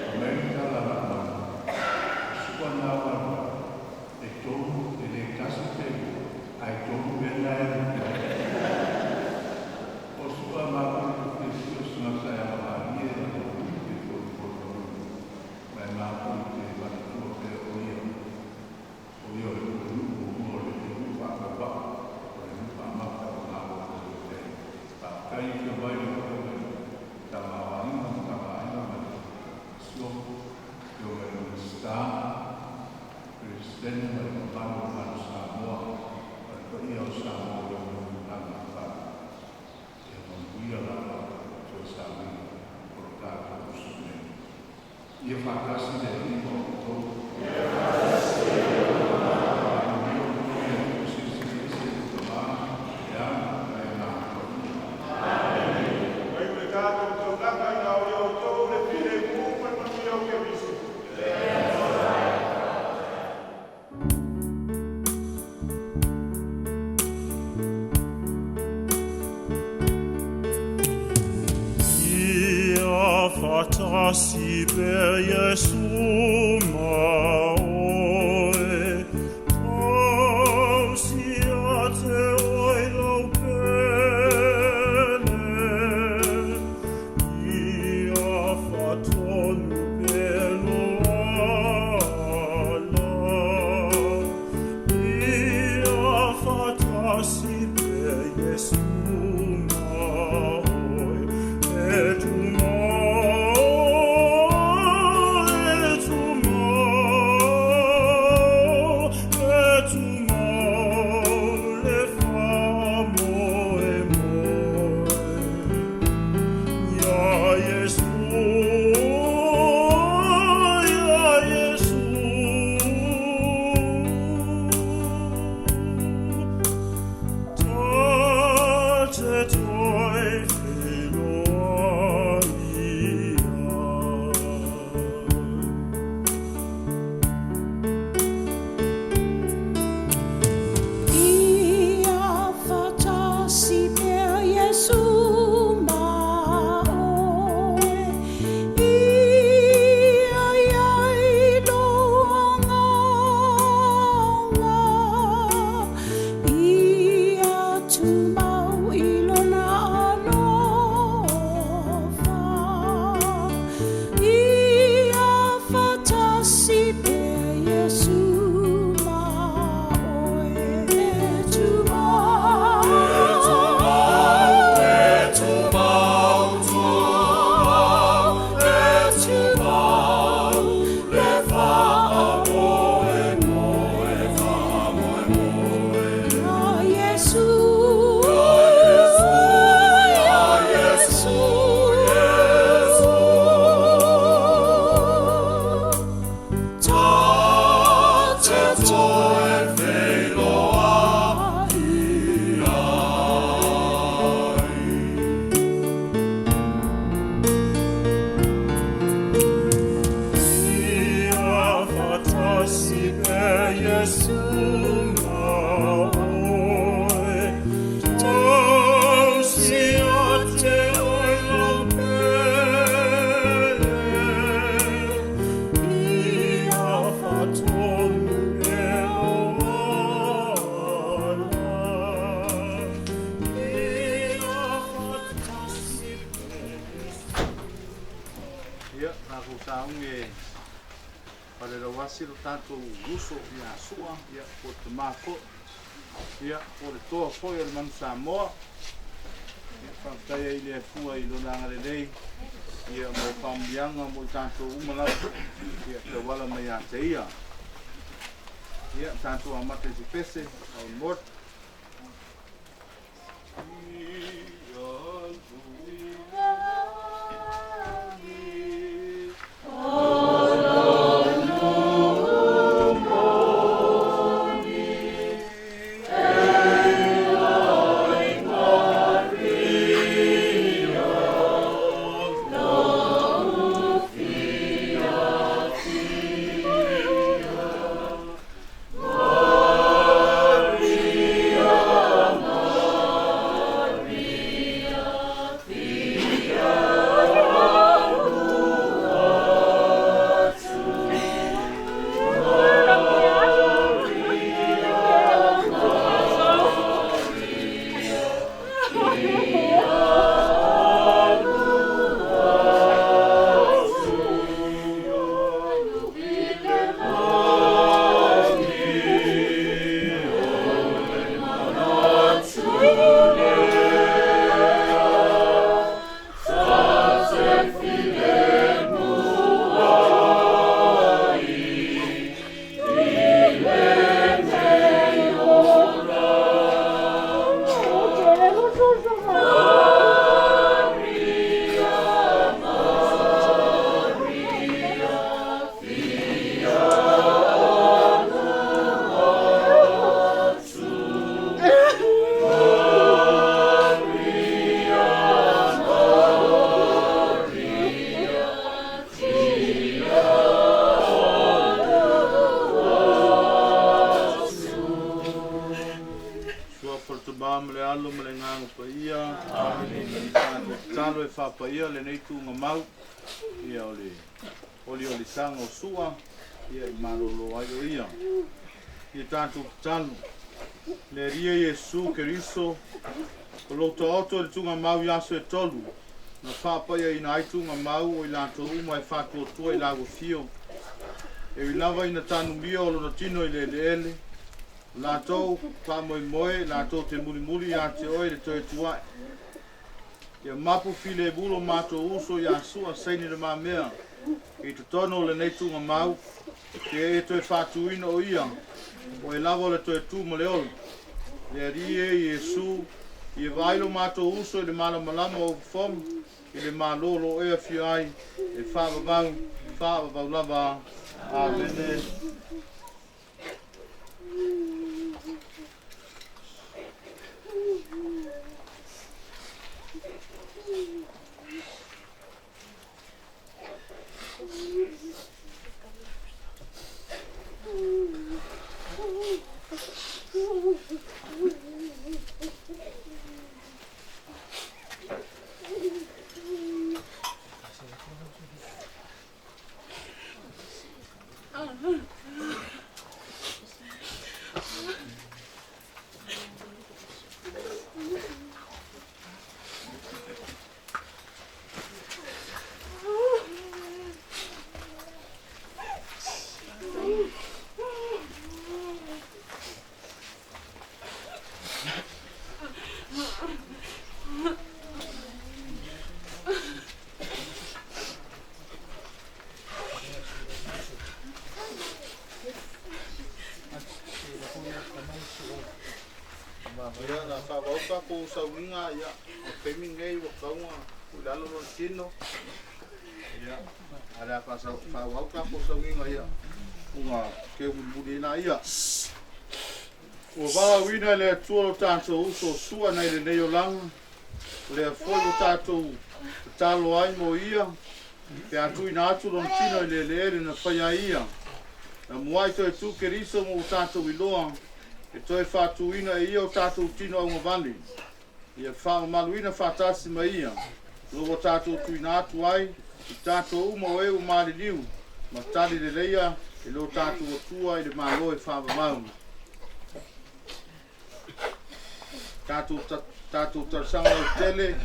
Fai mai le tala a lau manu, o sua na au alualu, e tolu, e le tasi pe lua, ae tolu mea na e alu i ai. O sua matou te fiafia o se tagata e agamalie e agamalie pe folifolimauina, ma e matou te manatua pea o ia, o ia o le pulenuu muamua o lenei nuu faatauvaa, o le nuu faamata o Malo o Lepe. Faafetai i afio mai lau Afioga i le Tama o Aiga ma Tama Aiga ma le Masiofo, Afioga i le Minisita, Peresetene ma le mamalu o le Malo Samoa ma le paia o Samoa o lea ua tulaga faa ia manuia lava toe sauniga o le tatou uso nei. Ia faatasi le Alii ma outou. Ia faatasi ai ma lou agaga. Faamanuia outou e le Atua Silisili Ese, le Tama, le Alo ma le Agaga Paia. Amene. Mai o le tatou taulaga ina o ia outou le filemu ma le manuia o Keriso. Ia faatasi pea Iesu ma oe, tausi ia te oe lau pele. Ia faatonu pea lou ala. Ia faatasi pea Iesu ma oe, e tumau, e tumau, e tumau le faamoemoe. Ia Iesu, ia Iesu. Ta te toe feiloai ai. Ia faatasi pea Iesu ma oe, ia i ai lou agaga, ia tumau i lona alofa. Ia faatasi pea Iesu ma oe, e tumau, e tumau, tumau, e tumau, le faamoemoe, faamoemoe. Ia Iesu, ia Iesu, Iesu. Ta te toe feiloai ai. Ia faatasi pea Iesu ma oe, tausi ia te oe lau pele. Ia faatonu pea lou ala. Ia faatasi pea Iesu. Ia, tatou saugi e Falelauasi. faatasi lo tatou uso ia Su'a, ia po o le tamā foi, ia po o le toa foi o le Manu Samoa. Ia faafetai ai i le Atua i Lona agalelei ia mo faamanuiaga mo i tatou uma lava ia tauala mai ia te Ia. Ia tatou amata i se pese, our Lord. Suafa o le Tama ma le Alo ma le Agaga Paia. Amene. Tatou tatalo e faapaia lenei tuugamau ia o le oliolisaga o Sua ia i malolo ai o ia. Ia tatou tatalo. Le Alii e Iesu Keriso, o lou taoto i le tuugamau i aso e tolu, na faapaiaina ai tuugamau o i latou uma e faatuatua i lau afio. E ui lava ina tanumia o lona tino i le eleele, o latou faamoemoe latou te mulimuli ia te oe i le toe tua'i. Ia mapu filemu lo matou uso ia Sua saini Le Mamea i totonu o lenei tuugamau, pe e toe faatuina o ia, o e lava o le toe tu ma le ola. Le Alii e Iesu, ia vaai lo matou uso i le malamalama o fofoga i le Malo o lo o e afio ai, e faavavau, faavavau lava. Amene. Ia, na faaauau tatou sauiga, ia, o le taimi lenei ua tatau ona tuu i lalo lona tino. Ia, ae o le a faaauau tatou sauiga, ia, ona teu mulimuli ai laia. Ua valaauina e le Atua lo tatou uso o Sua nai lenei olaga, o lea foi ua tatou tatalo ai mo ia, pe a tuuina atu lona tino i le eleele na faia ai ia. Na muai toe tu Keriso mo ua tatou iloa, e toe faatuina e ia o tatou tino augavale, ia faamamaluina faatasi ma ia, lo ua tatou tuuina atu ai i tatou uma o e ua maliliu ma tali leleia e lo tatou Atua i le Malo e faavavau. Tatou tatou talosaga lautele,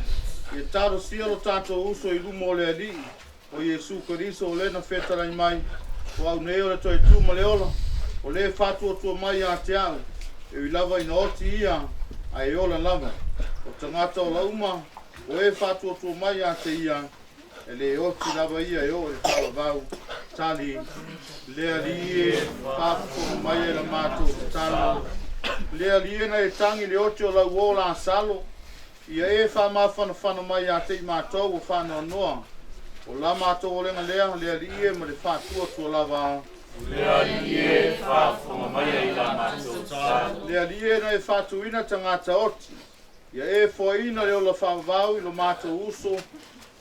ia talosia lo tatou uso i luma o le Alii, o Iesu Keriso o lena fetalai mai, O au nei o le toe tu ma le ola, o le faatuatua mai ia te au, e ui lava ina oti ia, ae ola lava. O tagata ola uma, o e faatuatua mai ia te ia, e le oti lava ia e oo i le faavavau. Tali, le Alii e, faafofoga mai i la matou tatalo. Le Alii e na e tagi le oti o lau uo Lasalo, ia e faamafanafana mai ia te i matou ua faanoanoa. O la matou olega lea, le Alii e, ma le faatuatua lava. Le Alii e, faafofoga mai i la matou tatalo. Le Alii e na e faatuina tagata oti, ia e foaina le ola faavavau i lo matou uso,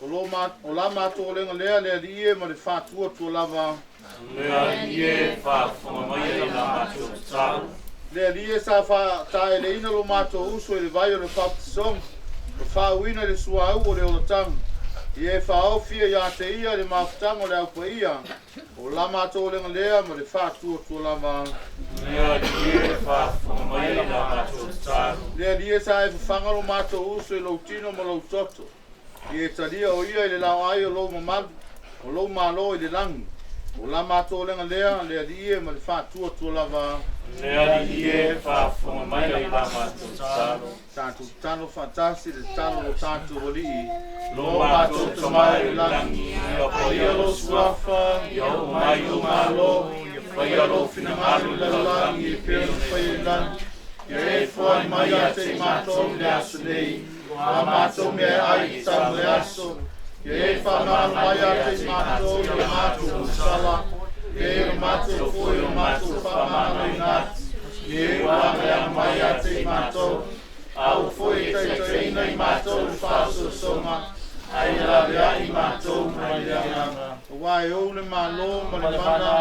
o la matou olega lea, le Alii e, ma le faatuatua lava. Le Alii e, faafofoga mai i la matou tatalo. Le Alii e sa faataeleina lo matou uso i le vai o le baptisoga, ma faauina i le suauu o le olataga. Ia e faaofi ia te ia le mafutaga o le aupaia, o la matou olega lea ma le faatuatua lava. Le Alii e, faafofoga mai i la matou tatalo. Le Alii e sa e fafaga lo matou uso i lou tino ma lou toto, ia e talia o ia i le laoai o lou mamalu, o lou malo i le lagi. O la matou olega lea, le Alii e, ma le faatuatua lava. Le Alii e, faafofoga mai i la matou tatalo. Tatou tatalo faatasi le tatalo lo tatou Alii. Lo matou Tama i le lagi, ia paia lou suafa, ia oo mai lou malo, ia faia lou finagalo i le lalolagi e pei ona faia i le lagi. Ia e foai mai ia te i matou i le aso nei, a matou mea e ai i tatau le aso. Ia e faamagalo mai ia te i matou i le matou sala, e o matou foi o matou faamagaloina atu. Ia e ua agaia mai ia te i matou, a ua foi e taitaiina i matou le faasoasoga, ae ia laveai i matou mai le agaga. Aua e ou le malo ma le mana,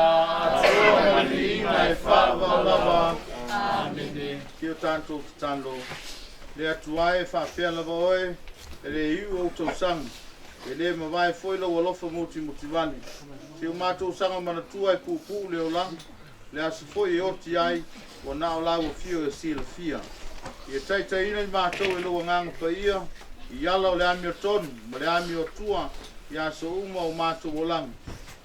atoa ma le viiga e faavavau lava. Amene. Ki o tatou tatalo. Le Atua e, faapea lava oe, e le iu ou tausaga, e le mavae foi lou alofa mutimutivale. Se o matou saga manatua e puupuu le olaga, le aso foi e oti ai, ua na o lau afio e silafia. Ia taitaiina i matou e lou agaga paia, i ala o le amiotonu ma le amiotua i aso uma o matou olaga.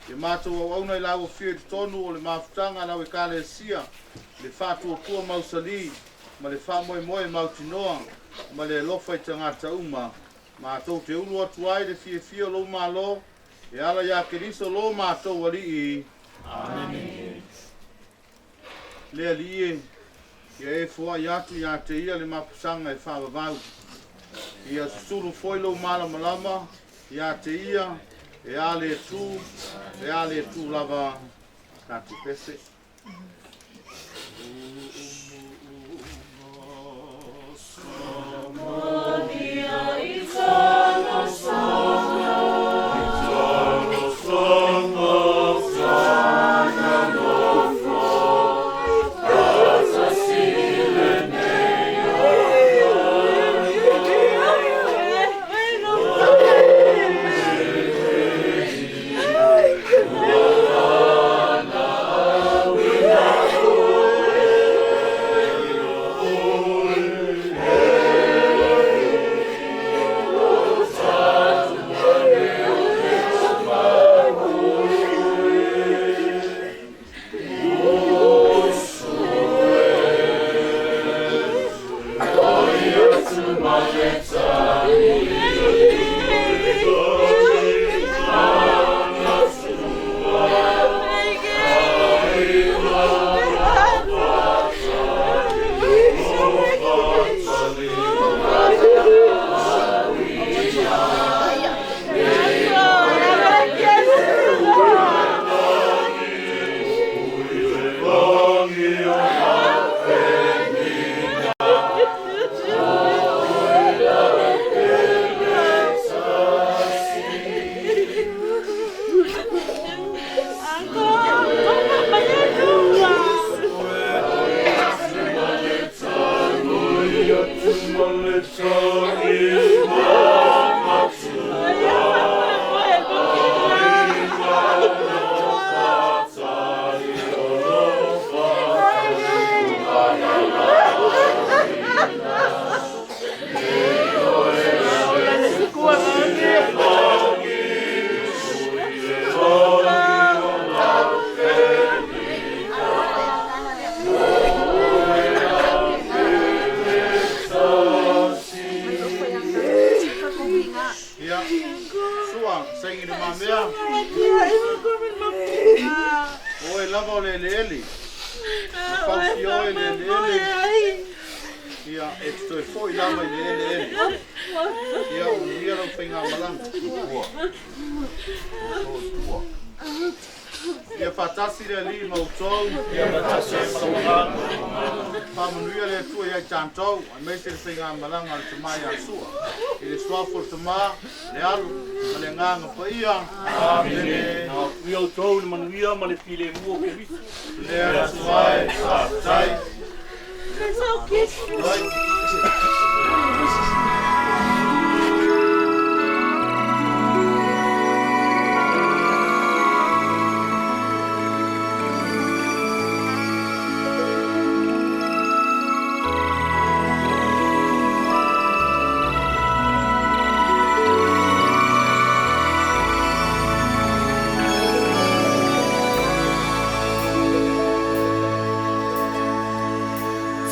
Ia matou auauna i lau afio i totonu o le mafutaga a lau Ekalesia, le faatuatua mausali ma le faamoemoe mautinoa ma le alofa i tagata uma. Matou te ulu atu ai le fiafia o lou malo, e ala ia Keriso lo matou Alii. Amene. Le Alii e, ia e foai atu ia te ia le mapusaga e faavavau. Ia susulu foi lou malamalama ia te ia, e a le tu, e a le tu lava. Tatou pese. Fausi oe le eleele. Ia, e te toe fo'i lava i le eleele. Ia, manuia lau faigamalaga. Ia faatasi le Alii ma outou. Ia faatasi ai ma lou agaga. Faamanuia le Atua ia i tatou, aemaise le faigamalaga a le Tama ia Sua. I le suafa o le Tama, le Alo, ma le Agaga Paia. Amene. Na atuia outou i le manuia ma le filemu o Keriso. Le Atua e, faafetai.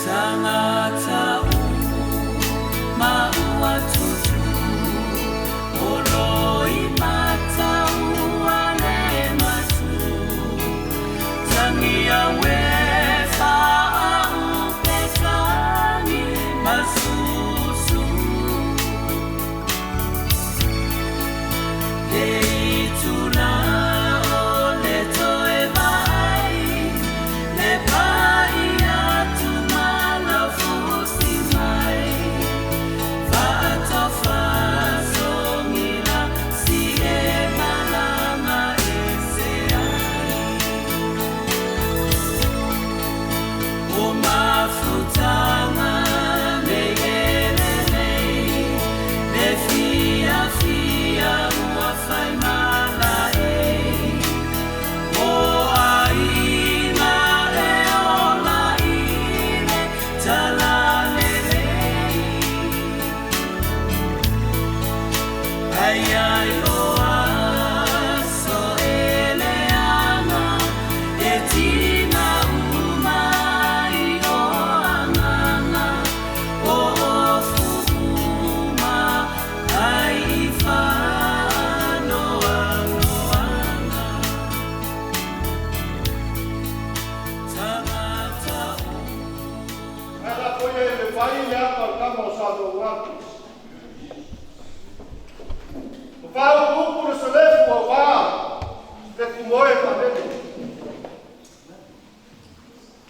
Tangata uma ua tutu o loi mataua le masu tangia we faaupekagi masusu le itula o le toe vaai le pai atu malafusi mai faatofasogila si e malama ese ai o mafutaga nei elelei le fiafia ua faimalaei o aiga e ola i le talalelei ai ai o aso e leaga e tiga uma ai o agaga o ofu uma ai i faanoanoaga tagata Ae lafo ia i le vai le ata o le tama o Sa Tuaualu. O faaupuupu le selefu auā le tumoe faalele.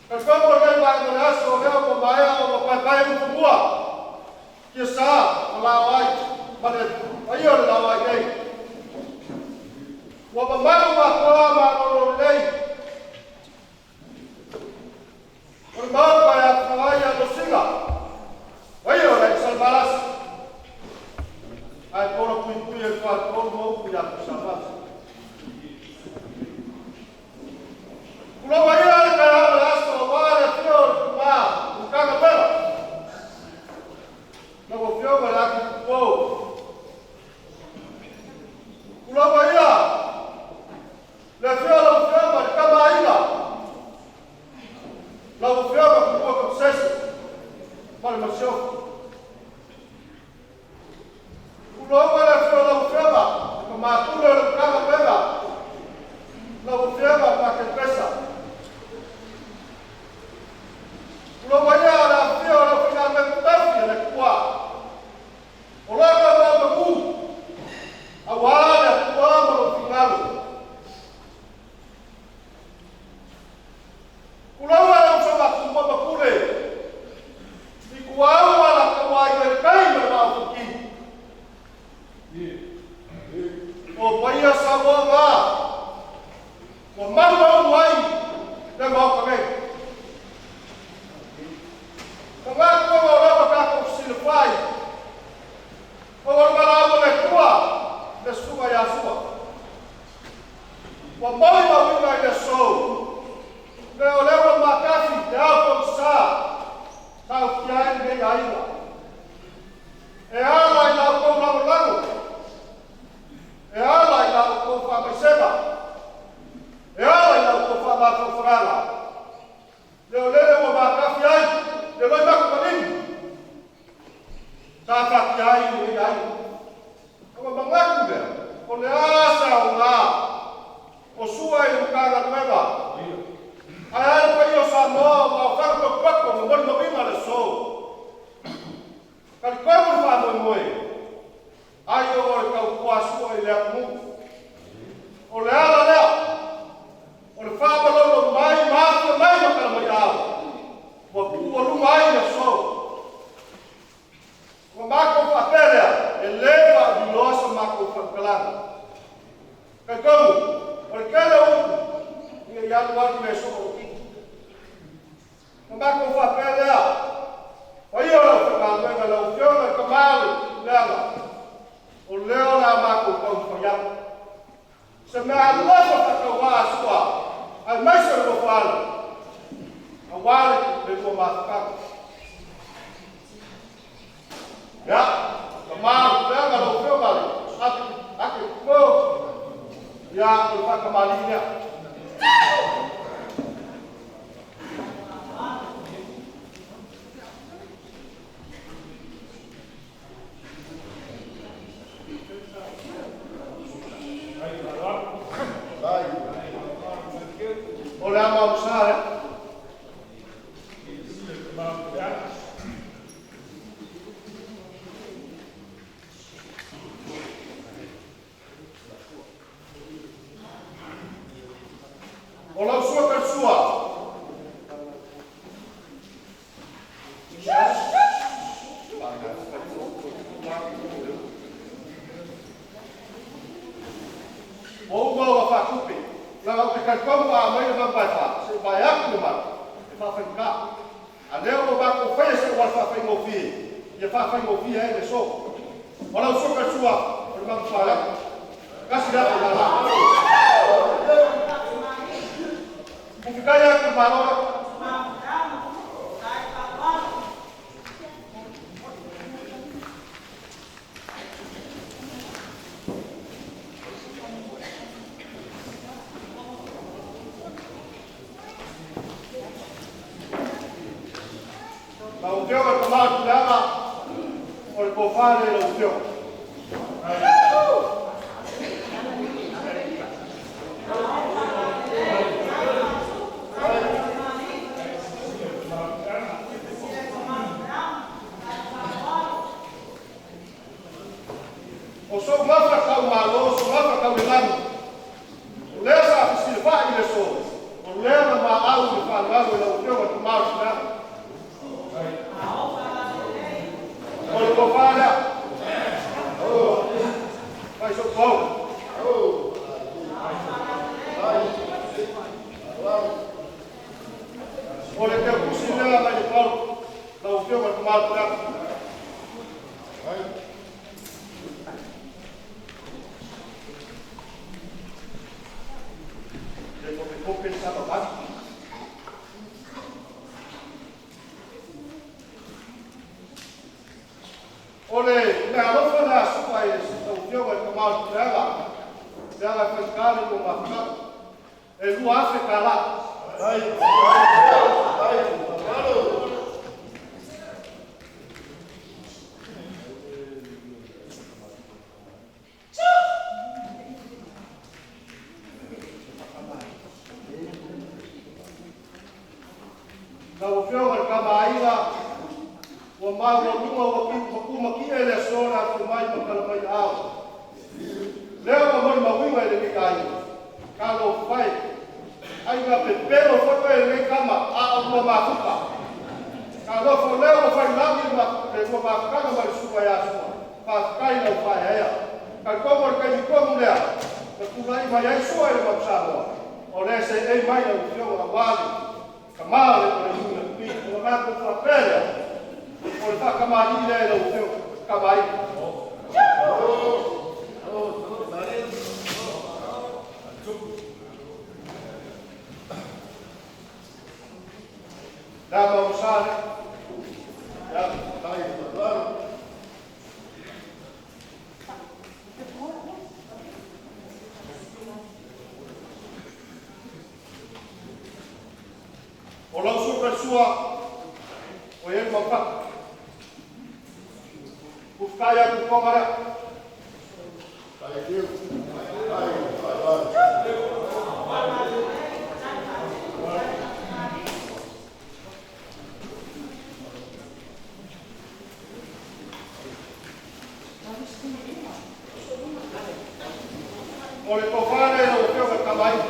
Talitonu o lenei vaega o le aso o lea ua maea ona paepae ufumua ia sa ma laoai ma le paia o le laoai nei. Ua mamalu matoa malolo lelei. O le Maota e afua ai alosina, paia o le Aisalmalasi. Ae pola puipui e le faletolu ma upu ia Tuisamau. Tulou ia le taeao o le aso aua le afio o le tama o Matagaluega. Lau Afioga i le Atitupu. Tulou ia le afio o lau Afioga i le Tama a Aiga, lau Afioga Tumua Tamasese ma le Masiofo. Tulou le afio o lau Afioga i le Tama Pule o le Matagaluega, lau Afioga Patele Pesa. Tulou ia le afio o le aufaigaluega totofi a le Atua o lo o naunau aua le Atua ma lou finagalo. Tulou le usoga a Tumua ma Pule, Ituau ma Na makou faapea lea, paia o lau faigaluega lau Afioga i le Tama o le Leaga, o lea o le a matou taumafai atu. Se mea alofa faatauvaa a Sua, aemaise o le nofo-alo, aua le lua mafutaga. Ia, Tama o le Leaga lau Afioga le ake po, ia, o le faatamalii lea. O le ama o sa lea. O lau sua ka sua. O uma o whātupe, la o te kaikomu a mai le mampai wha, se vai aku le mau, e whawhainga. A leo o mako whaia se o whawhaingofie, ia whawhaingofie ai le so. O lau sua ka sua, o le mamu wha Kasi la o la. Ufikai aku malo. Lau Afioga i le Tama o le Tuleaga, o le tofa lea i lau Afioga. O sou gafa kau malo, sou gafa kau le lagi. O lea sa fesilafai i le so, o lea na maau i le faaaloalo i lau Afioga i le Tama o le Tuleaga. O le tofa lea. Fai sou pau. O le teukusi lea mai le pau, lau Afioga i le Tama o le Tuleaga. Le kope kope sa babaki. O le mea alofa lea suka i lau Afioga i le Tama o le Tuleaga, leaga e faigata le lua mafutaga. E 2,000 tala. Lau Afioga i le Kamaaiga, ua maua luga ua makumaki e le aso na afio mai ma tala mai ao. Lea ua molimauina i lenei aiga. Talofa e, aiga pepelo foi oe i lenei kama, a o lua mafuta. Talofa o lea ua failagi le lua mafutaga ma le suka ia Sua. Faafetai lau faeaea. Talitonu o le taimi tonu lea, na tulai mai ai Sua i le Manu Samoa. O lea seei mai lau Afioga aua le tama o le nuu na tupi. O le matou faapea lea, o le faatamalii lea i lau Afioga, Kamaaiga. Le ama o sa lea. Ia. O lau sua ka sua, o ia le maufata. Ufikai aku konga lea. O le tofa lea i lau Afioga i le Kamaaiga.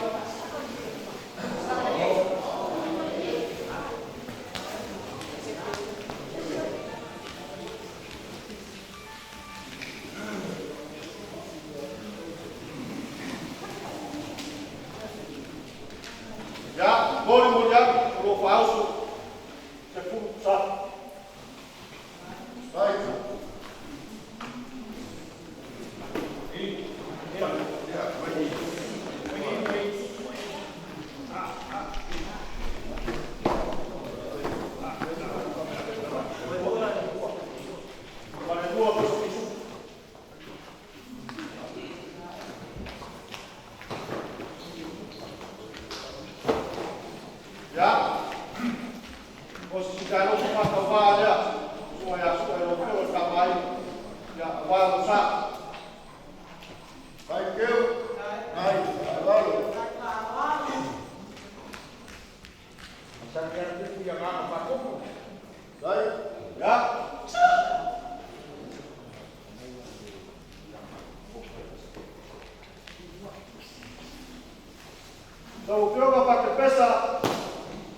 Ia, moli moli atu, o loo faauso. O se sitalofa faatauvā lea susuga ia Su'a i lau Afioga i le Tamaaiga ia auā lou sa. Thank you. Ai, faaaloalo. Ai. Ia. Lau Afioga Pakepesa,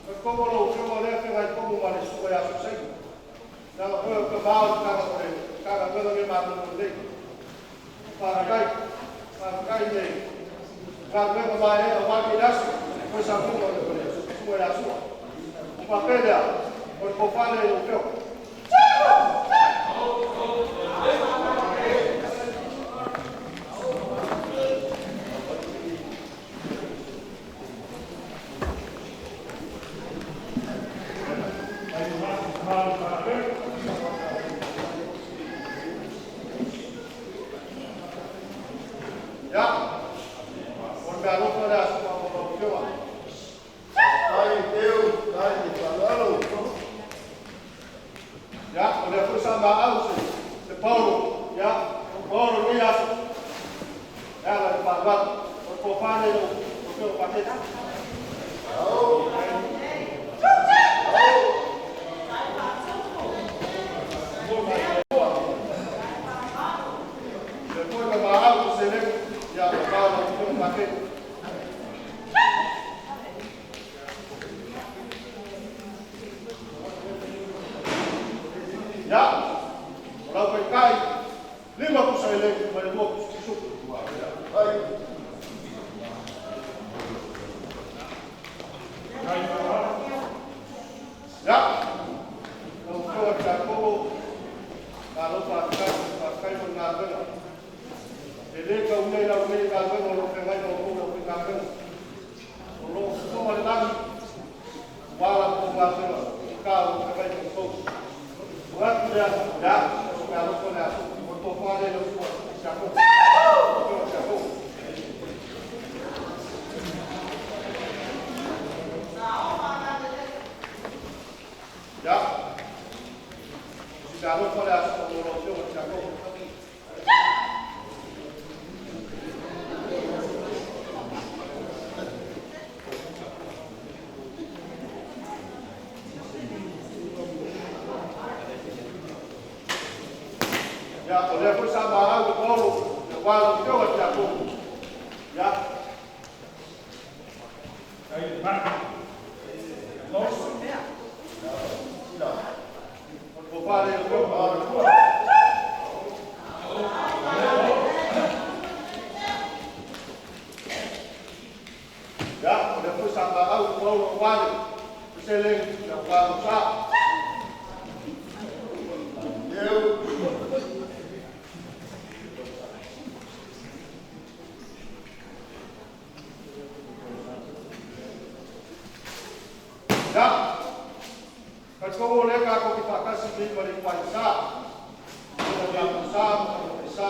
e komo lau Afioga o lea feagai komo ma le susuga ia Susaini. Leaga foi o le tama o le tagata o le Matagaluega lenei malolo lelei. Faafetai, faafetai i le galuega maeaea aua lenei aso, toe saunoaga o le susuga ia Sua. Ona faapea lea, o le tofa lea i lau Afioga. Ia, o le meaalofa lea a Sua mo lau Afioga. Ai, Teo, ai, faaaloalo. Ia, o lea foi sa maau se Paulo, ia, o Paulo lenei aso. E ala i le faaaloalo. O le tofa lea i lau Afioga Paketi. Lea foi na maau se seleni, ia, o lau Afioga Paketi. Ia, o lau taitai, 5 pusa eleni ma le 2 pusa pisuku. Ai. Ia, lau Afioga i le Tiakono, malo faafetai, faafetai mo le galuega. E le taulia i lau nei galuega o lo o feagai ma outou le aufaigaluega. O lo o fofoga le lagi, ua la outou galuega i ka o lo o feagai ma outou. Manatu lea, ia, o se meaalofa lea, o le tofa lea i lau Susuga i le Tiakono. Lau Afioga i le Tiakono. Ia, o se meaalofa lea mo lau Afioga i le Tiakono. Ia, o lea foi sa maau le Paulo, ia ua lau Afioga i le Tiakono. Ia. O le tofa lea i lau Afioga. Ia, o lea foi sa maau le Paulo aua le seleni, ia ua lou sa. Teo. Ia, talitonu o lea tatou te faatasi nei ma le ituaisa. O le sa ma le sa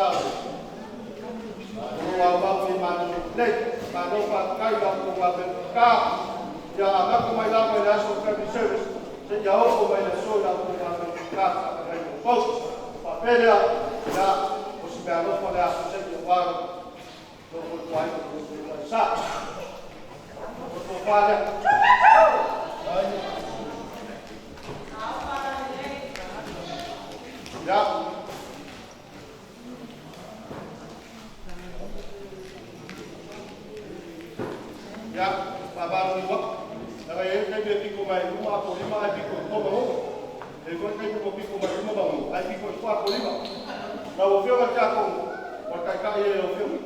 o lo aumau nei malolo lelei. Malo faafetai i la outou galuega ka. Ia amata mai lava i le aso family service, seia oo mai le aso i la outou galuega ka faafetai mo outou. Faapea lea, ia, o se meaalofa lea aso seia ua lou ituaiga o le ituaisa. O le tofa lea. Ia. Ia, faamalo i waka. Laga e taimi e piko mai luma a po lima ai piko i koma o. E foi taimi mo piko mai luma ma ai piko i kwa po lima. Lau Afioga i le Tiakono, o le taitai e lau Afioga.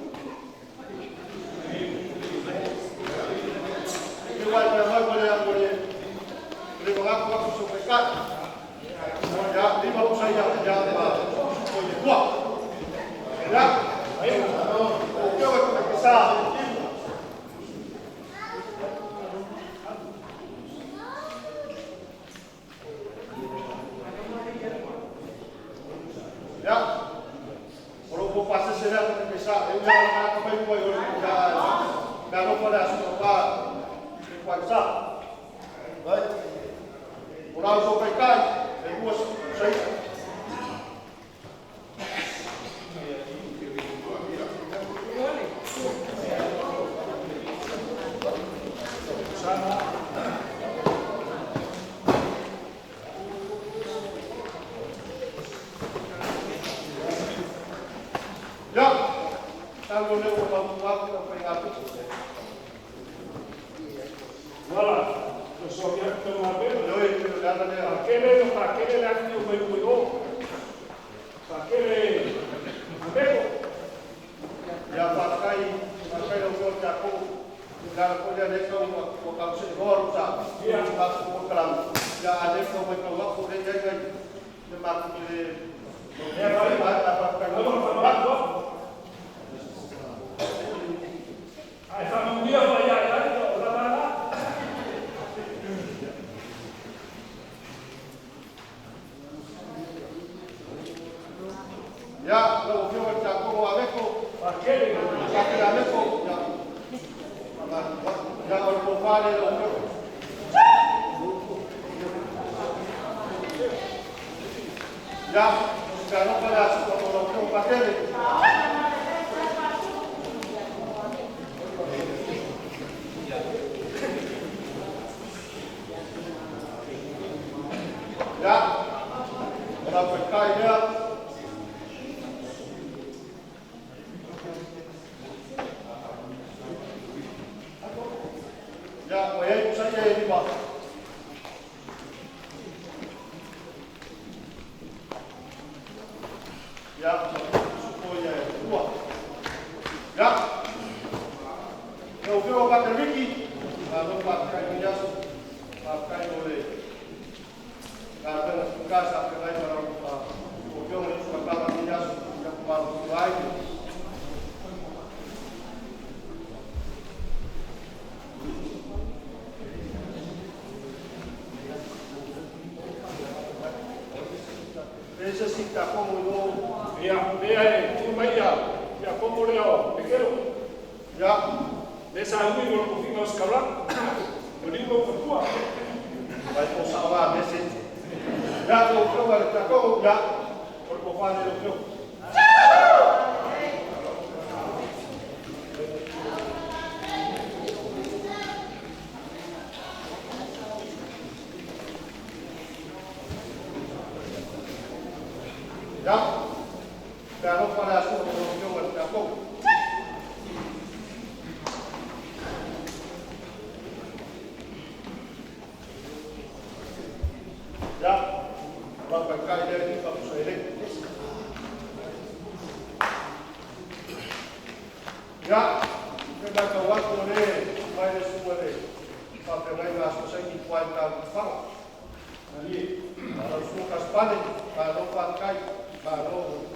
Te wai mai mai mo le mo le le manatu atu so taitai. Ia, 5 pusa ia ia ma o le tua. Ia, o Afioga i le Taitisa. Ia, o lou pasese lea ko te sa, e ua ngā ka mai mai o le ia mea alofa le aso pa le kwa sa. Ai. O O lau so kai kai, e ua sai. Ia, talo leo o lau tuaku na whai ngā putu. Wala, o so kia te ngā pera. Loi, te lana lea. Pakele no pakele le atu mai mai o. Pakele ameko. Ia whakai, whakai lau fio te ako. Lana ko lea leka ua kau se hoa rusa. Ia. Whaku o kalamu. Ia a leka mai kau wako le ngai ngai. Le maku le... Ia whai. Whakai. Whai. Ai whamanuia whai ai ai o la la. Ia, lau fio te ako o ameko. Pakele. Pakele ameko. Ia. Ia, o le pōwhale lau fio. Ia, o se alofa le aso o lau fio pakele. Ia, o lau whaikai lea. Ia, o iai kusa ia e lima. Ia, supo ia e tua. Ia, lau fio o Pateriki, lau whakai ni aso, whakai o le ngā tanga tukasa a whangai marau o fio o le tukakama ni aso, ia kumaro tua ai. Ese si ta como yo. Ia, mea e tu mai ia, ia como lea o pekero. Ia. Le sa ui o lo finga o skala. O li o tua. Vai po sa wa mese. Ia ko ko wa ta ko ia. O ko fa le lo. Ia. Te alofa le aso o lo fio wa ta ko. Ia, lau kai kai lea ni papusa ele. Ia, te mai kau atu o le, mai le sua le, whawhengai ngā aso saini tuai ka whanga. Lau sua kaspane, ka lau whakai, ka lau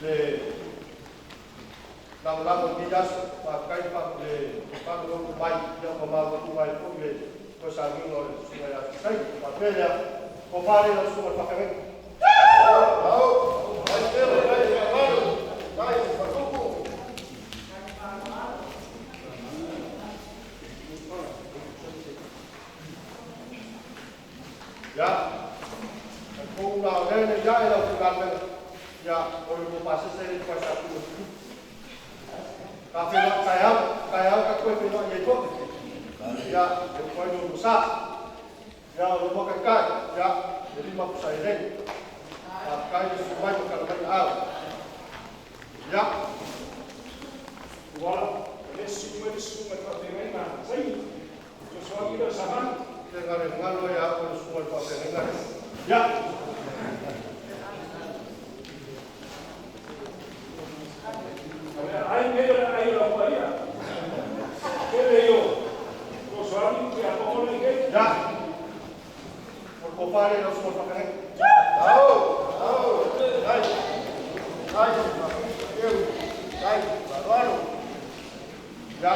le lau lau ni aso, whakai wha le whanau mai, ia whamau atu mai po le ko sa nginga o le sua ia aso saini. Whapelea, ko whare lau sua whakangai. Au, ai tele, ai whamaru, ai whatupu. Ia, ko una o lele ia e lau whakangai. Ia, o le mo pasese le kwa sa ku. Ka whenua, kai au ka koe whenua i e toa. Ia, e koe no musa. Ia, o le mo kai kai, ia, e lima pusa e rei. Ka kai le sumai mo kalamai au. Ia. Wala, le sumai le sumai whawhengai ngā saini. So soa ki sa manu. Te ngare ngalo ia o le sumai whawhengai ngā. Ia. Ai mea ai lau paia. Kele io. Ko soa ki a pohola i kei. Ia. O ko whare lau sumai whakangai. Au, au, ai, ai, eu, ai, varuaru. Ia.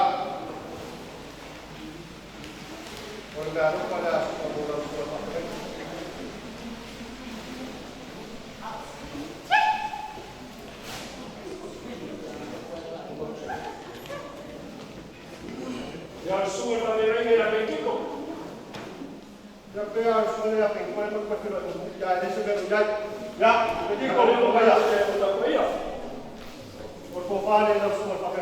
O le mea alofa le aso o lau sumai whakangai. Ia sua whakangai la pekiko. Ia pea le suale ya pe ko le ko fe lo ya le se me ya. Ya, le dico lo ya. O ko fa le la sua fa che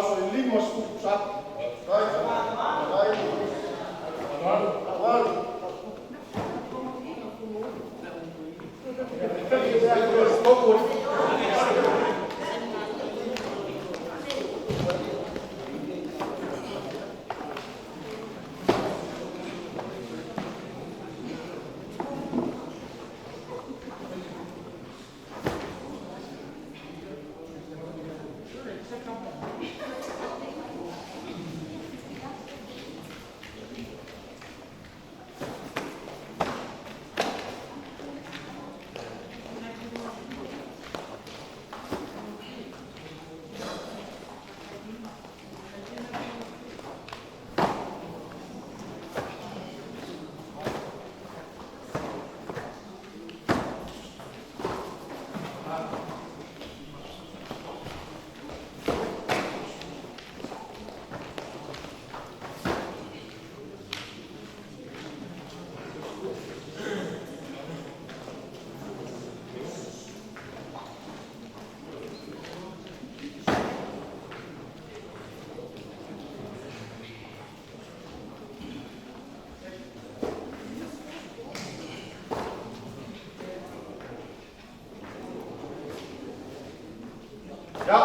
aso e 50 pusapi. Ia,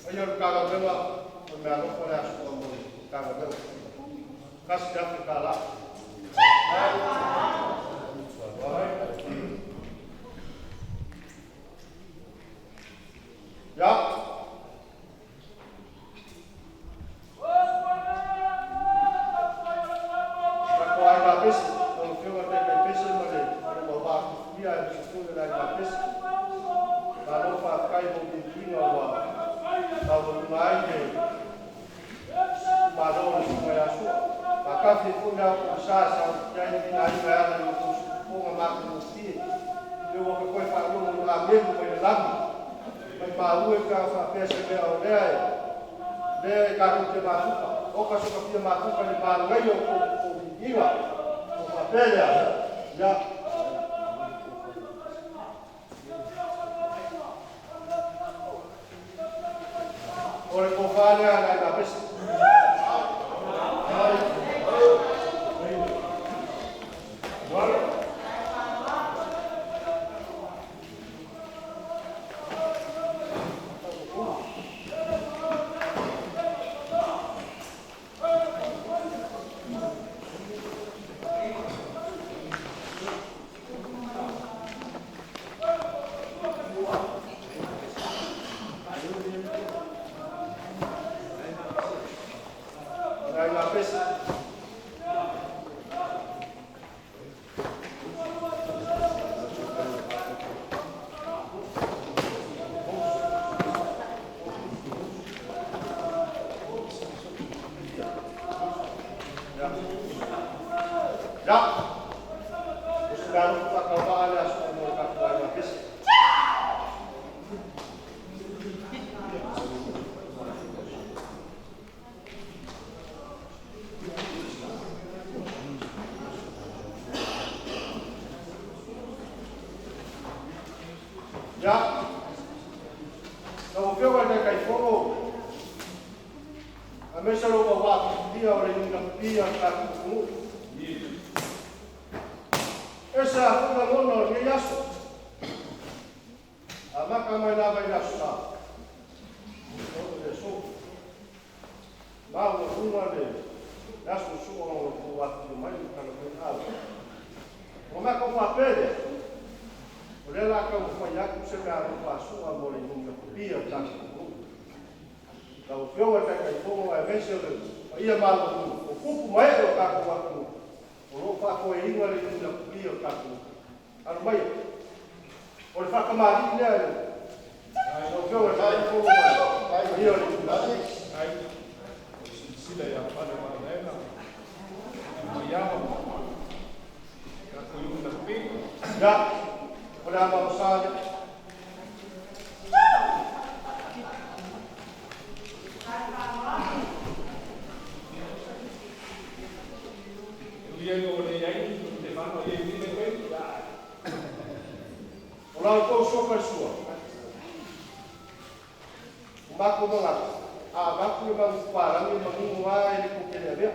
ai o le Matagaluega o le meaalofa le aso mo le Matagaluega. $1,000. Ia, Tatou aiga pese, lau Afioga i le Taitai Pese ma le mauvaa tufuia e le foi o le aiga pese. Malo faafetai mo pipiga ua maualuga ai le malo o le susuga ia Sua. Faakafi ai foi le ao sa sa ai le vinaiga e ala i o outou matagofie. Le ua toe faalogo amelu mai le lagi. Mai maua pe a faapea se mea o lea e lea e tatou te matuka. O ka sokafia matuka le manaia o tou viiga. O faapea lea. Ia. O le tofa lea na i pese. Na i pese. Ya. O se mea alofa faatauvaa le aso mo le tatou aiga pese. Ya. Lau Afioga i le Taitaifono, aemaise lou mauvaa tufulia o le iuga pipia o le tatou atunuu. E se afuga lona o lenei aso. Amata mai lava i le aso sa. O le aso. Maualuga le aso sua o le atu mai le talamai au. O matou faapea lea, o lea la taumafai atu se mea alofa asua mo le iuga pipia o le tatou atunuu. Lau Afioga i le Taitaifono aemaise o le paia maualuga, o tupu ma ee o tatou atunuu, o loo faafoeina le iuga pipia o tatou. Alo maia. O le faakamalii lea lau Afioga i le Taitaifono ma le paia o le iuga. O silasila ia pale malaela. Maiava. Tatou iuga pi. Ya, o le ama o sa lea. Ia o le ai te whano i e mine koe. O lau tou soka i sua. O mako manatu. A avatu le magupalagi e manino a e le kokele avea.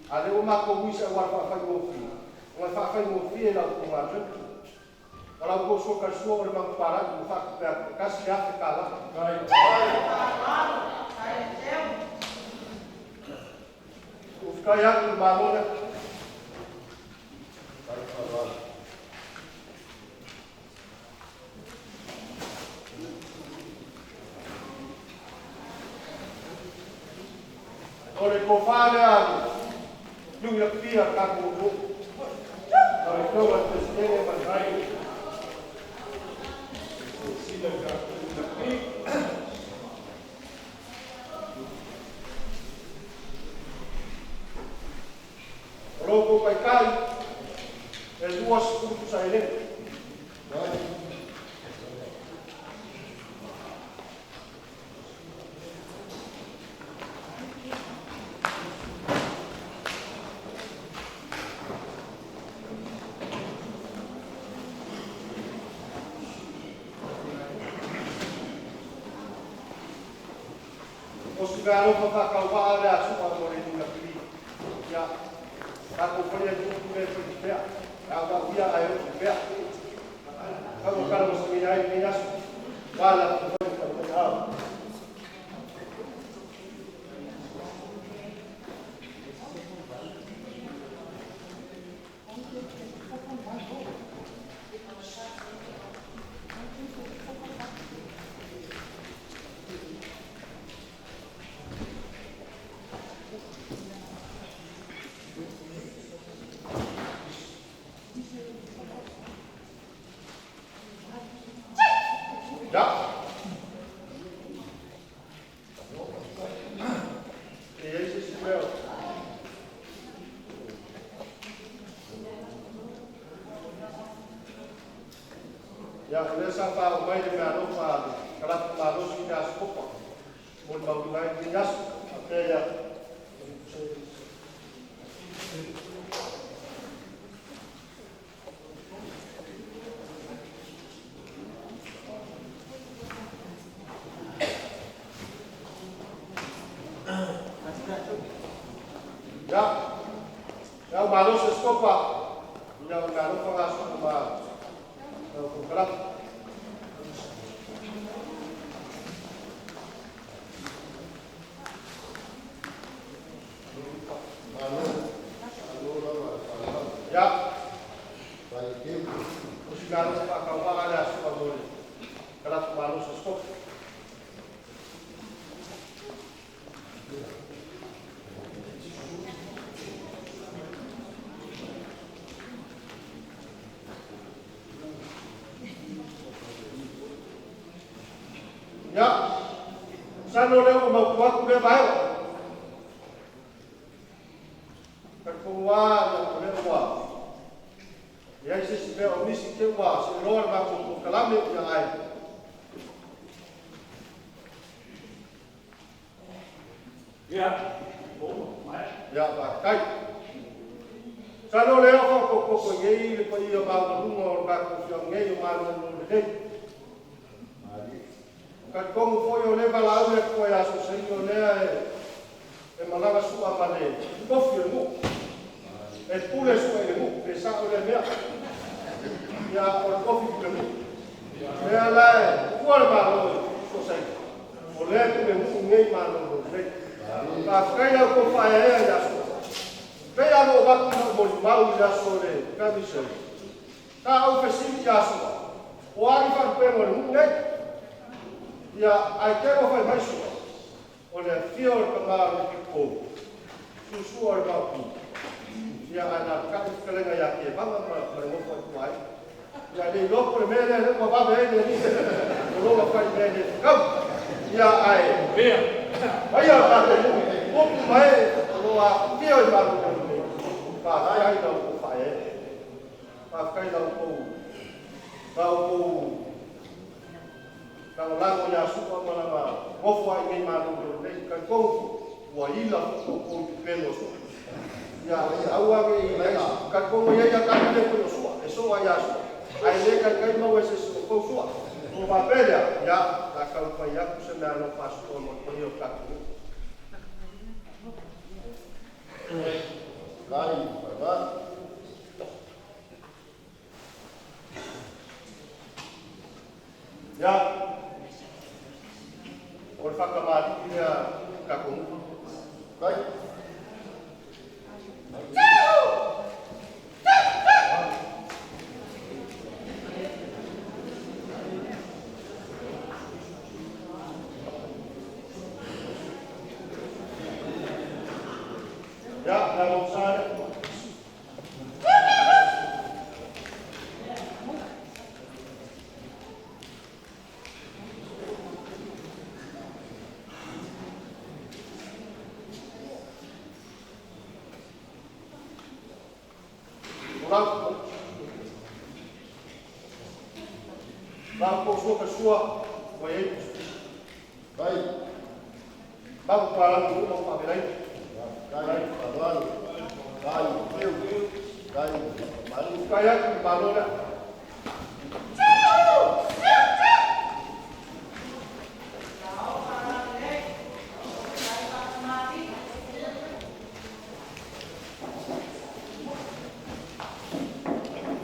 A lea ua matou ui se auala faafaigofie, ona e faafaigofie i la outou galuega. O la outou suakalusua o le magupalagi ua faatupe atu e $1,000. Ua atu le Malo lea. O le tofa lea lui la pia tatou atunuu. Lau Afioga i le Peresetene ma le O lo outou taitai e 20 tusa e lele. O si meaalofa faatauvaa le asu'a mo le lulapili. Ia, tatou faia tupu le faitipea, a ua'uia ae oo pea. Kau kala masania ai lenei aso. Ua la fai faifaiao. Ia. E i ai se isi mea. Ia, o lea sa faaoo mai le meaalofa a le kalapu malosi i le Aso Kopa mo le mauiga ai lenei aso. Faapea ia. Ia, ia o malosi e Skopa, ia o meaalofa gasoa ma lau kalapu. Ia, o si meaalofa faatauvaga le asoa mo le kalapu malosi e Skopa. Ia, masalo lea ua mautu atu lea vaega. Talitonu lava ia o lea ua leai se isi mea o nisi te ua seeloa le matou polokalame ia ae. Ia, mai. Ia, faafetai. Masalo lea ua faaopoopo i nei le paia maualuga o le tatou afioaga nei o Malolo lelei. Talitonu foi o lea valaau le Atua ia Sosaia o lea e malaga sua ma le tofi o le nuu. E pule sua i le nuu, pe sao lea mea. Ia, o le tofi pule nuu. Lea la e fua le Malo i Sosaia. O lea pule nuu nei Malolo lelei. Faafetai lau tou faaeaea i le aso. Pei lava o avatu lau molimau i le aso o le Family. Sa ou fesili ia Sua, o a ni faalupega o le nuu nei? Ia, ae te ua fai mai Sua, o le afio o le tama o le pito, susua o le maopu. Ia, ae na tatou fetalaiga ia Tevaga ma le nofo atu ai. Ia, le iloa po o le mea lea lea ua vave ai le alii, o lo ua fai mea le tatau. Ia, ae paia o tatou nuu, upu ma e o lo afifio i Malolo nei. Faafetai lau outou faaeaea. Faafetai lau outou lagolago ia Sua ma lana nofo ai nei Malolo nei. Talitonu ua ila foi outou i pepelo o Sua. Ia, aua ne i ai, talitonu e i ai a tatou le pei o Sua, e soa ia Sua. Ae le taitai maua e se isi o outou Sua. O faapea lea, ia, la taumafai atu se meaalofa faasoa mo le paia o le tatou nuu. Ia, o le faatamalii lea tatou nuu. Ia, le agaga sa lea. O lau la outou sua fasua ua i ai tusitusi. Mago papalagi uma ua faavelaina. Faafetai atu i le Malo lea.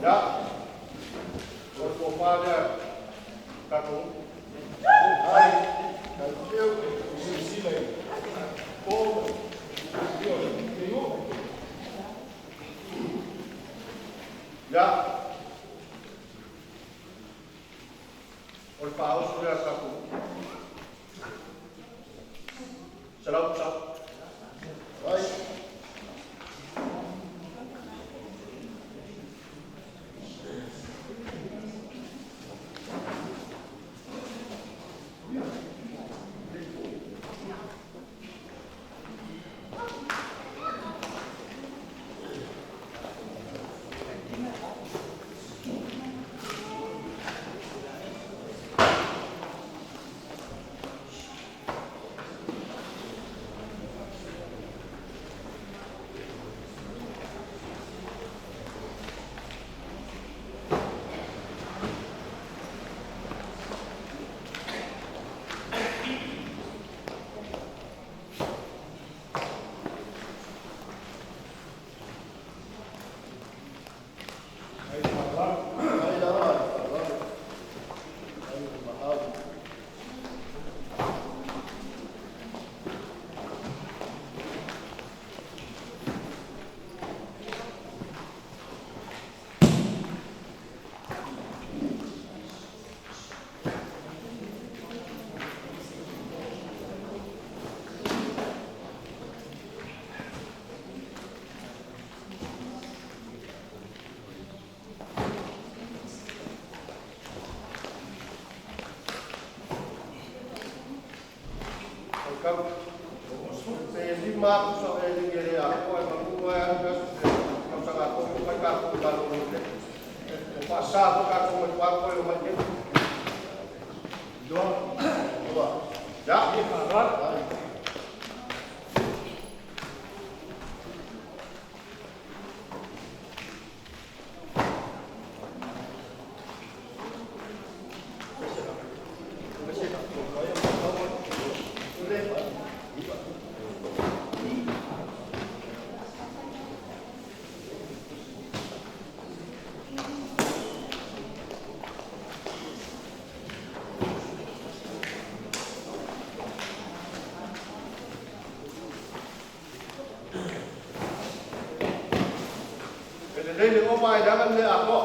Ia, o le tofa lea tatou nuu. Ia, o le faaoso lea tatou nuu. 100 pusaga. Kau pe lima pusa e lingi le atoa e manu ai alu le aso tausaga tonu mai tatou malolo le o faasā foi tatou mai tuato e o mai nei. Ia. E lelei le oma e leaga le atoa.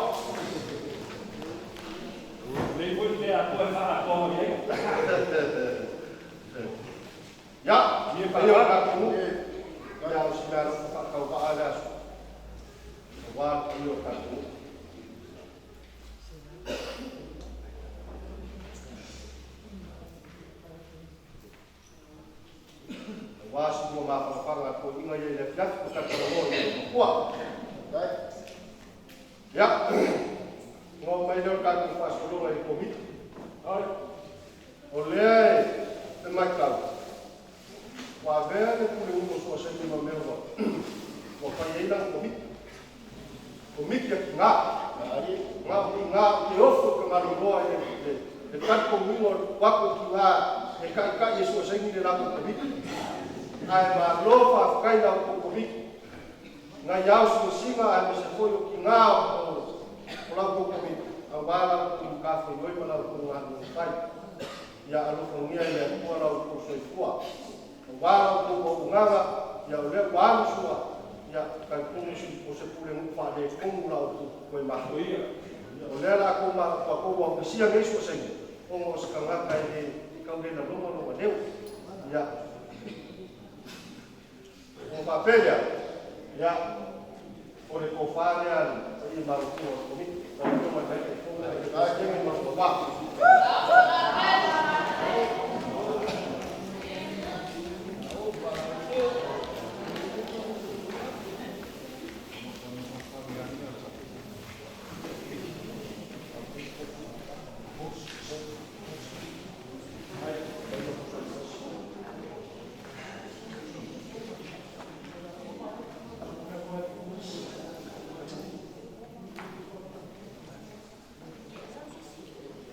Lelei foi le atoa e faaatoa mai ai. Ia, paia o le tatou nuu. Ia, o si meaalofa faatauvaa le aso. Aua le paia o le tatou nuu. Aua si lua mafanafana a toeaiina ia i le afiafi ma tatou i le matua. Ia, ona oo mai lea o le tatou faasologa i le Komiti. O lea e matau, ua avea le Pulenuu o Suasemi ma mea ua fai ai lana Komiti. Komiti a tina. Na o tina te ofo i ka maloloa i le Le talitonuga o le tupu atu o tinā e taʻitaʻi e suasaini le latou Komiti. Ae malo faafetai i la outou Komiti nai ao sigasina aemaise foi o tinā o la outou Komiti auā la outou matafaioi ma la outou galuega fai. Ia alofagia e le Atua la outou soifua auā la outou auaunaga. Ia o lea ua alu sua, ia talitonu o se pulenuu faaletonu la outou toe mafuia. O lea la tou matou augasia nei suasaini ona o se tagata e le taulela loma lona leo. Ia ona faapea lea, ia o le tofa lea a le paia maualuga o le Komiti, lau Afioga i le Taitaifono ma le Peresetene ma lou auvaa.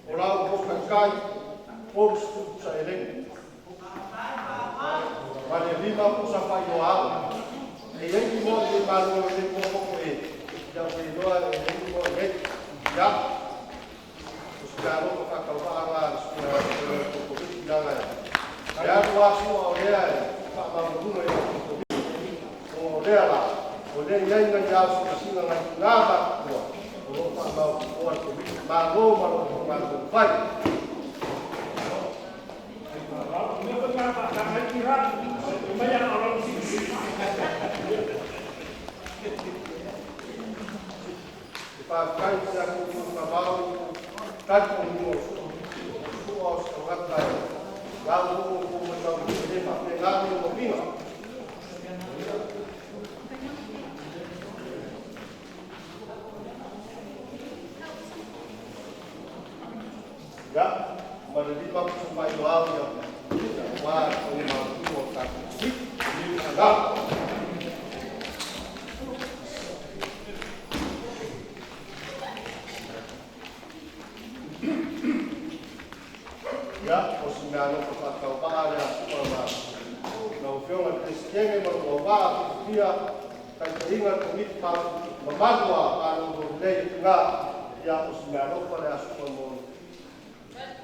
O la outou taitai Polo Situpu Saeleni ma le lima pusa faailoa ao. E i ai ni moa i malo le moa koko e ia ua iloa e i ai ni moa i ai. Ia, o se meaalofa faatauvaa la a le Komiti laga e alu asua o lea e faamaualuga i la Komiti. O lea la, o lea i ai nai ao silasila nai tina matutua o lo o faamaualuga le Komiti. Malo ma lo outou galuega fai. E faafetai i le tou tamao i talitonuga o sua o se tagata e lau oo tou matau e le faapena lona uiga. Ia, ma le lima pusa faailoa ao ia aua le paia maualuga o le tatou Komiti. Ia. Ia, o si mea alofa faatauvaa le asua ma lau Afioga i le Peresetene ma lou auvaa filifilia taitaiga le Komiti mamalu a malolo lelei o tina. Ia, o si mea alofa le asua mo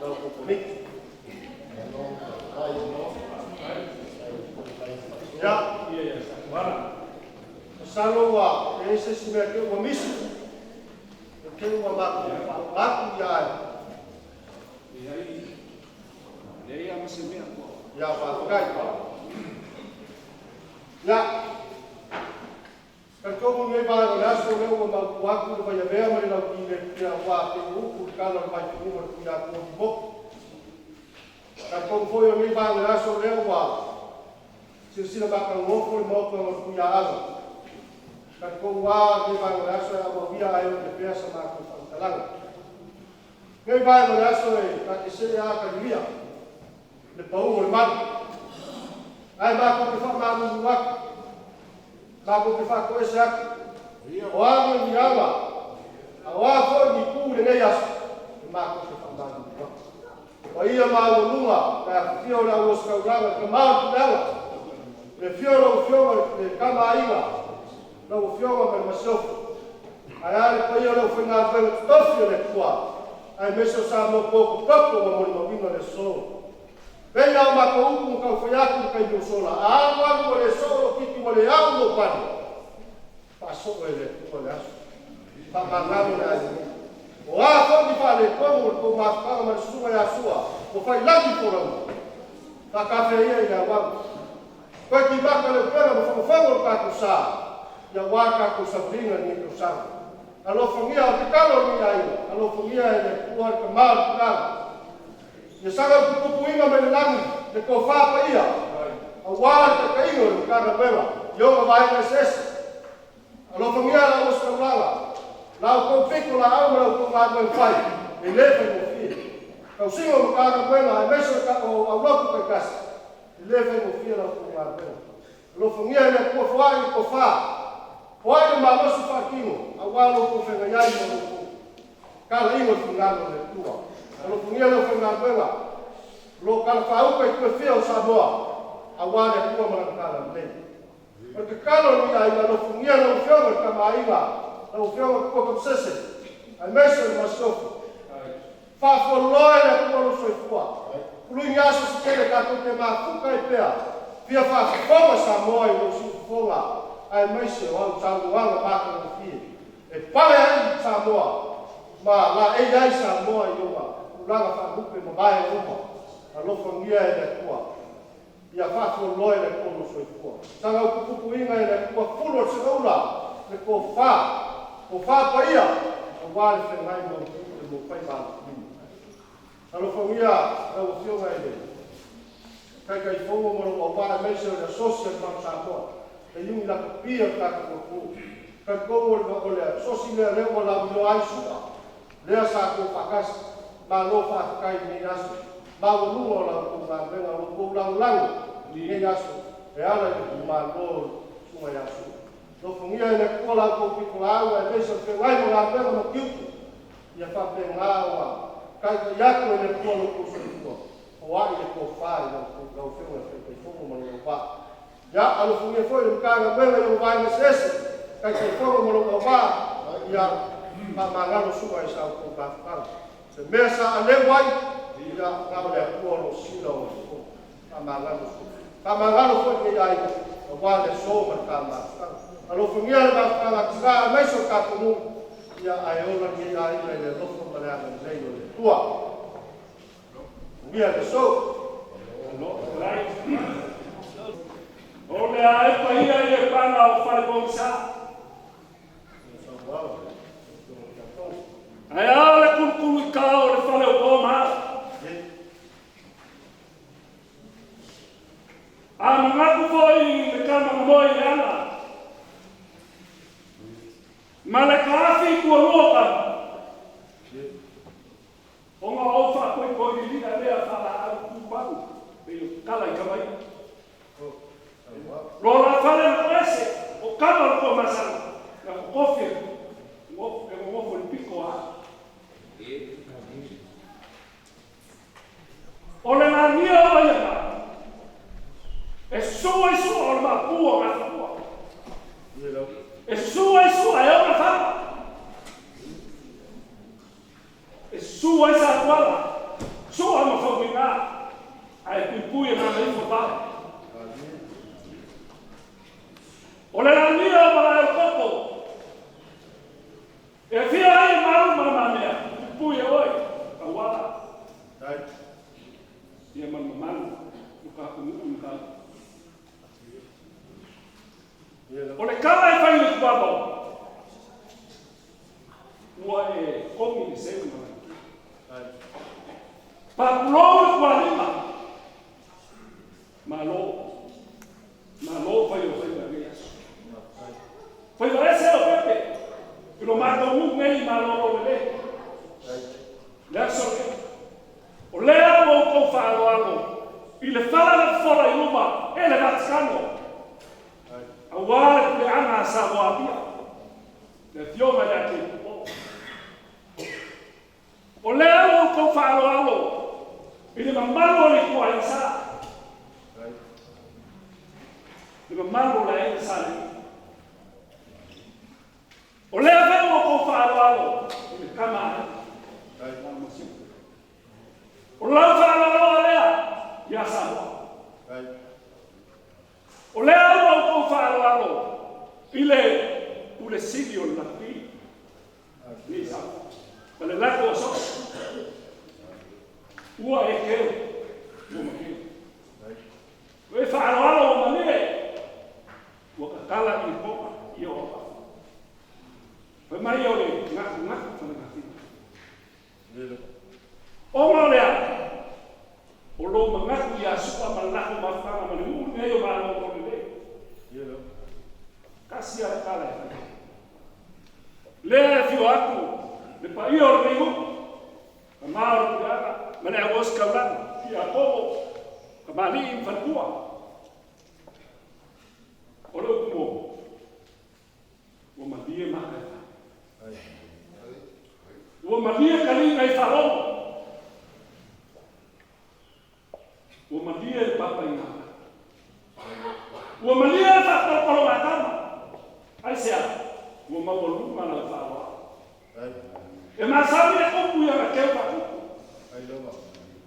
lau outou Komiti. Ia, masalo ua e ese si mea ke ua misi e ke ua matou faaoga atu ia ai. Leai lava ma se mea. Ia, faafetai. Ia, talitonu lenei vaega o le aso lea ua mautu atu le vaiavea ma le lautile ia ua pe upu le tala o le vaifanua le Tuiatua Limoki. Talitonu foi o lenei vaega o le aso lea ua silasila matagofo le maota o le Tuiaaga. Talitonu lava lenei vaega o le aso e auauia ae o le pea sa matou faamatalaga. Lenei vaega o le aso e ta te see a kalilia le pau o le malu. Ae matou te faamalulu atu, matou te faatoese atu, o a ni aga, a o a foi ni tu i lenei aso, e matou te faamalulu atu. Paia maualuga, le afifio o le au ositaulaga, le tama o le Tuiaga, le afio o lau Afioga le Tama a Aiga, lau Afioga ma le Masiofo. Ae a le paia o le aufaigaluega totofi o le Atua, aemaise o Samoa potopoto ua molimauina le aso. Pei lava o matou upu ma taufai atu i le taimi ua sola, a alu alu ua le soo lou titi ua le au lou pale, faasoo e le Atua le aso. Faamagalo le aiga. O a foi ni faaletonu o le tou mafutaga ma le susuga ia Sua, ua failagi folauga. Faatafea ia i le auau. Toe timata le upega ma fogafogo le tatou sa, ia aua tatou savaliga i lenei tausaga. Alofagia o tatalo o lenei aiga, alofagia e le Atua le tama o le Tulaga. Ia saga upupupuina mai le lagi le tofa paia, aua le taitaiga o le Matagaluega i ona vaega eseese. Alofagia la ositaulaga, la outou pito laau ma la outou galuega fai, e le faigofie. Tausiga o Matagaluega aemaise o aulotu taitasi, e le faigofie la outou galuega. Alofagia e le Atua foai le tofa, foai le malosi faatino, aua lo outou feagai ai ma lo outou talaiga o le finagalo o le Atua. Alofagia le aufaigaluega o lo o talafaaupa i itu e fia o Samoa auā le Atua ma Lana Talalelei. O le tatalo a lenei aiga, alofagia lau Afioga i le Tama a Aiga, lau Afioga Tupua Tamasese, aemaise o le Masiofo. Faafualoa e le Atua lou soifua, tului ni aso se tele tatou te mafuta ai pea, fia faafofoga Samoa i lou siufofoga aemaise o au saunoaga matagofie e pale ai Samoa ma laei ai Samoa i ona tulaga faalupe ma vaega uma. Alofagia e le Atua ia faafualoa e le Atua lou soifua. Saga upupupuina e le Atua fulu o le segaula le tofa, tofa paia aua le feagai ma ou tiute ma ou faiva alofilima. Alofagia lau Afioga i le Taitaifono ma lou auvaa aemaise o le Asosi a le Mount Samoa, le iuni lakapi a le tatou atunuu. Talitonu o le asosi lea lea ua lauiloa ai su'a lea sa outou faatasi. Malo faafetai i lenei aso maualuga o la outou galuega, o lo outou lagolago i lenei aso e ala i le Malo o le Susuga ia Su'a. Alofagia e le Atua la outou pitolaau aemaise o le feagai ma galuega ma tiute ia faapena ona taitai atu e le Atua lo outou soifua, foai le tofa i lau Afioga i le Taitaifono ma lou auvaa. Ia, alofagia foi le Matagaluega i ona vaega eseese, Taitaifono ma lou auvaa, ia faamagalo Su'a i sa outou mafutaga. Se mea sa aleu ai, ia, na o le Atua o lo o sisila ona fofoga. Faamagalo Su'a. Faamagalo foi lenei aiga aua le aso ma le ta mafutaga. Alofagia le mafutaga a tina aemaise o le tatou nuu, ia ae ola lenei aiga i le alofa ma le agalelei o le Atua. Manuia le aso. O le a e paia i le paga o Falepogisa. Ae a le kulukulu i ka o le fale o Poma. A manatu foi i le kamagamoe i le ala. Ma le kaafi i tualua kama. Ona ou faakoikoi lilia lea faalaau tupalu pei o kala i kamaia. Lo la fale na toese o kama o le masana na kokofi e gogofo i le piko a. O le lania o ia e sua i sua o le mapu o ngā E sua i sua e ona fala. E sua i sa tuala. Sua ma fauina. Ae puipui e ngā ifo pao. O le lania o malae o koko. E fia ai e malu ma mamea. Puipui e oe. Auala. Ia malumamalu. Luka kunu luka. O le kala e fai le tuabo. Ua e komi le seu na mai. Papulou le tualima. Malo. Malo fai o fai nei aso. Fai o ese o pepe. I lo matou nu nei malo lo le le. Le aso le. O lea ua outou faaaloalo i le fala na fofola i luma e le Vatikano. Auā le puleaga a Samoa Apia, le afioga ia Keipoko. O lea ua outou faaaloalo i le mamalu o le ituaiga sa, le mamalu o le aiga sa le. O lea foi ua outou faaaloalo i le tama a O lau faaaloalo lea ia Samoa. O lea ua outou faaaloalo i le pule sili o le lakapi. Nei Samoa. Ma le lako o sosi. Ua e keu, ua makeu. Ua e faaaloalo ua malie. Ua tatala i poa i o apa. Fai mai o le gaku gaku ma le gafina. Ona o le a, o lou manatu ia Sua ma le lako mafutaga ma le nuu lenei o Malolo lelei. Tasi a le tala e fai. Lea e afio atu le paia o lenei nuu, tama o le puleaga ma le au ositaulaga, Iakobo, kamalii ma faletua. O le upu moni, ua malie maka e fai. Ua malie taliga i faalogo. Ua malie le faapolopolo a tama. Aisea? Ua maualuga lau faaaloalo. E masani le upu i ana keu faatupu.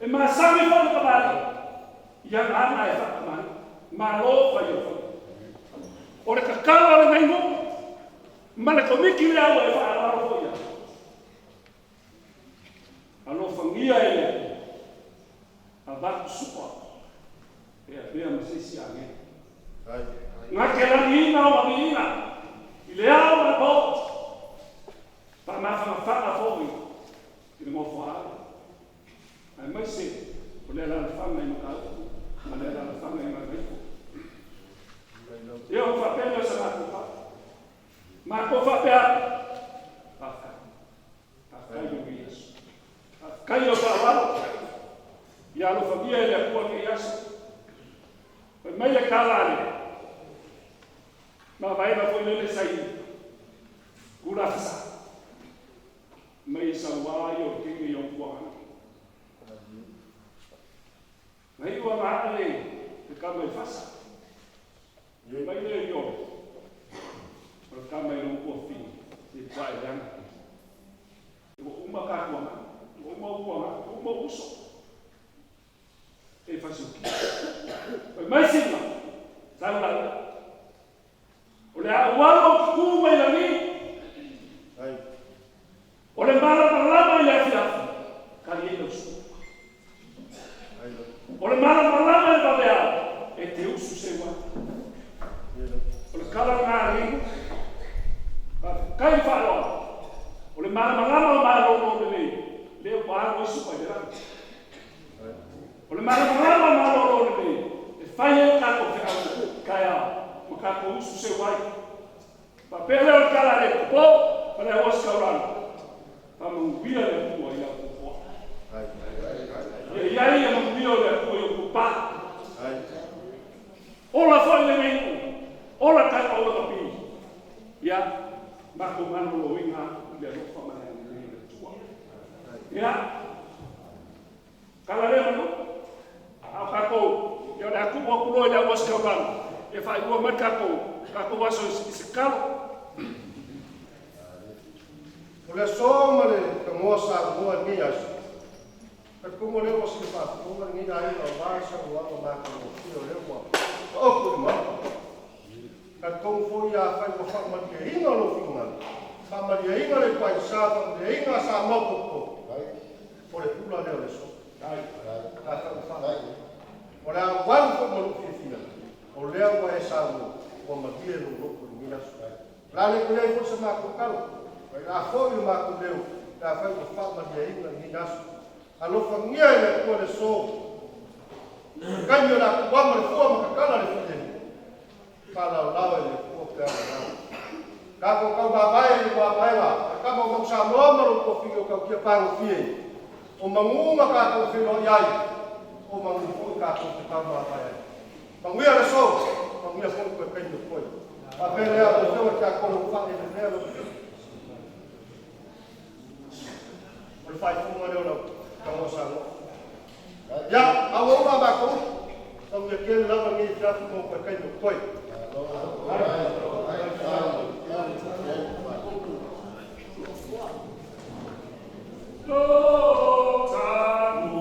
E masani foi le tamalii i ana aga e faatamalii. Malo fai o faiva. O le tatalo a lenei nuu ma le Komiti lea ua e faaaloalo foi i ai, alofagia e le Atua, avatu sua e avea ma se isi agelu. Na te lagiina lona viiga i le ao ma le po, faamafanafana foi i le nofoaalo, aemaise o le alaalafaga i Matautu ma le alaalafaga i Gagaifo. Ia ona faapea lea o se matou tala. Matou faapea atu, faafetai. Faafetai i lenei aso. Faafetai i lau faaaloalo. Ia alofagia e le Atua lenei aso. Fai mai le tala a le mavaega foi lele sa i Tulafasa, mai e sauā ia o le teine i ona tuaga. Na iu ana aa le tama i fasa. Fai mai le i o le tama i lona tuafafine, se puaa e leaga. Ua uma ta tuaga, ua uma ou tuaga, ua uma ou uso. E fasiukia. Fai mai sina, sau laia. O le a ou alu ou te tu mai lagi. O le malamalama i le afiafi, tali ai lau sua. O le malamalama i le vaveao, e te usu seu ai. O le tala lena a lenei nuu. Faafetai le faaaloalo. O le malamalama o malolo lelei, lea ua alu ai sua i le lagi. O le malamalama o malolo lelei, e fai ai le tatou feau i taeao ma tatou usu seu ai. Faapea lea o le tala a le popo ma le auositaulaga, faamanuia le Atua i lau puapuaga. Ia i ai ia manuia o le Atua i outou pa. Ola foi lenei nuu, ola tatou lakapi. Ia, matou maloloina i le alofa ma le agalelei o le Atua. Ia, tala lea manu, a o tatou, ia o le a tuu atu loa i le auositaulaga, e faailoa mai le tatou aso i se tatalo. O le aso ma le tagoa Samoa i lenei aso, talitonu o lea ua sili faafofoga lenei aiga aua le saunoaga matagofie o lea ua taoto i le Maota. Talitonu foi afai ua faamalieina lou finagalo, faamalieina le Ituaisa, faamalieina Samoa potopoto, o le ula lea o le aso. Afai ua faamalieina. O le a ou alu foi ma lou fiafia, o lea ua e saunoa, ua malie lou loto i lenei aso. O le a le toe i ai foi se matou tala, o le a foi le matou leo pe afai ua faamalieina lenei aso. Alofagia e le Atua le aso, le taimi o le a tuuama le fua ma tatala le filemu. Faalaolao e le Atua peau o lalo. Tatou tau vaavae i le vaavaega a tama o Mau Samoa ma lou toafine o Tautia Pagofie, o manu na tatou feiloai ai, o manu foi tatou te tau vaavae ai. Manuia le aso, manuia foi toe taimi o totoe. Faapea lea, lau Afioga i le Tiakono, faaeleelea lau Afioga. O le faaiuga lea o lau tagoa Samoa. Ia, auau la matou upu. Manuia tele lava lenei afiafi mo toe taimi o totoe. Lo tanu.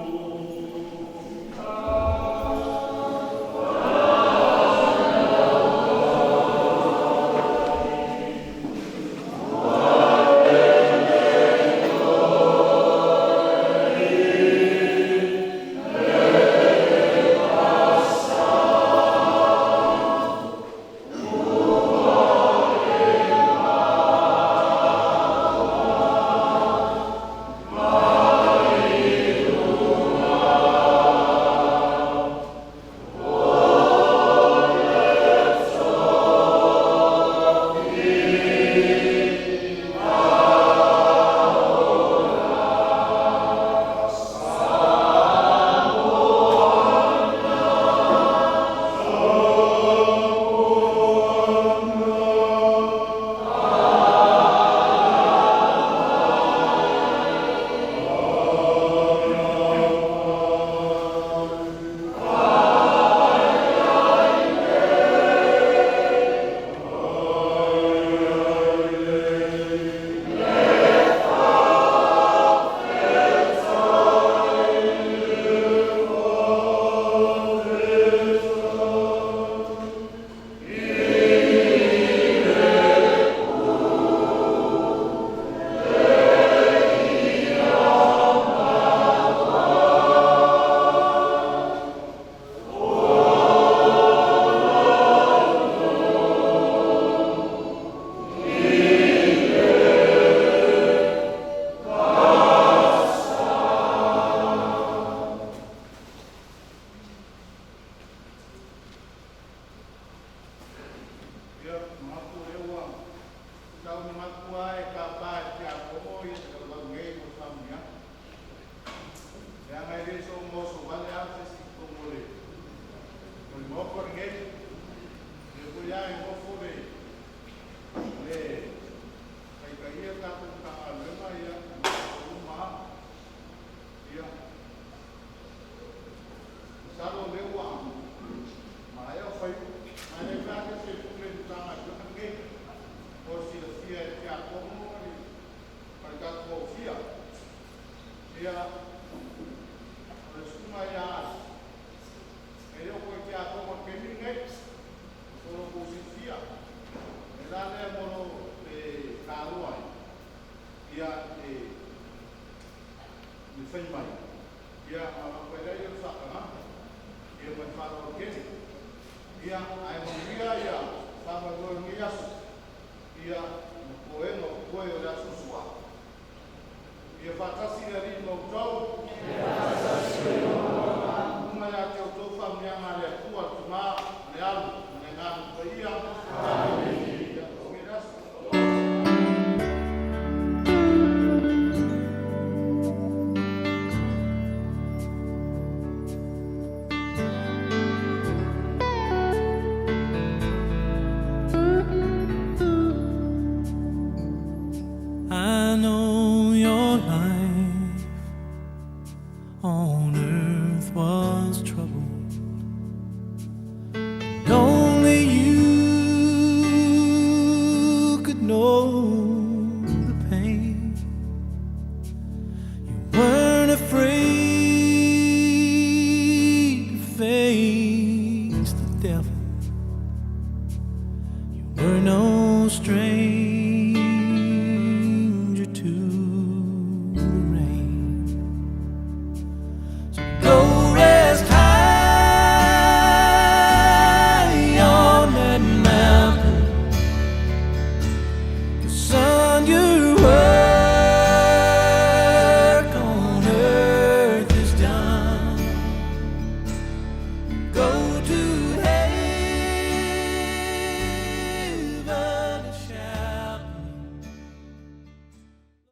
I know your life on earth was troubled. And only you could know the pain. You weren't afraid to face the devil. You were no stranger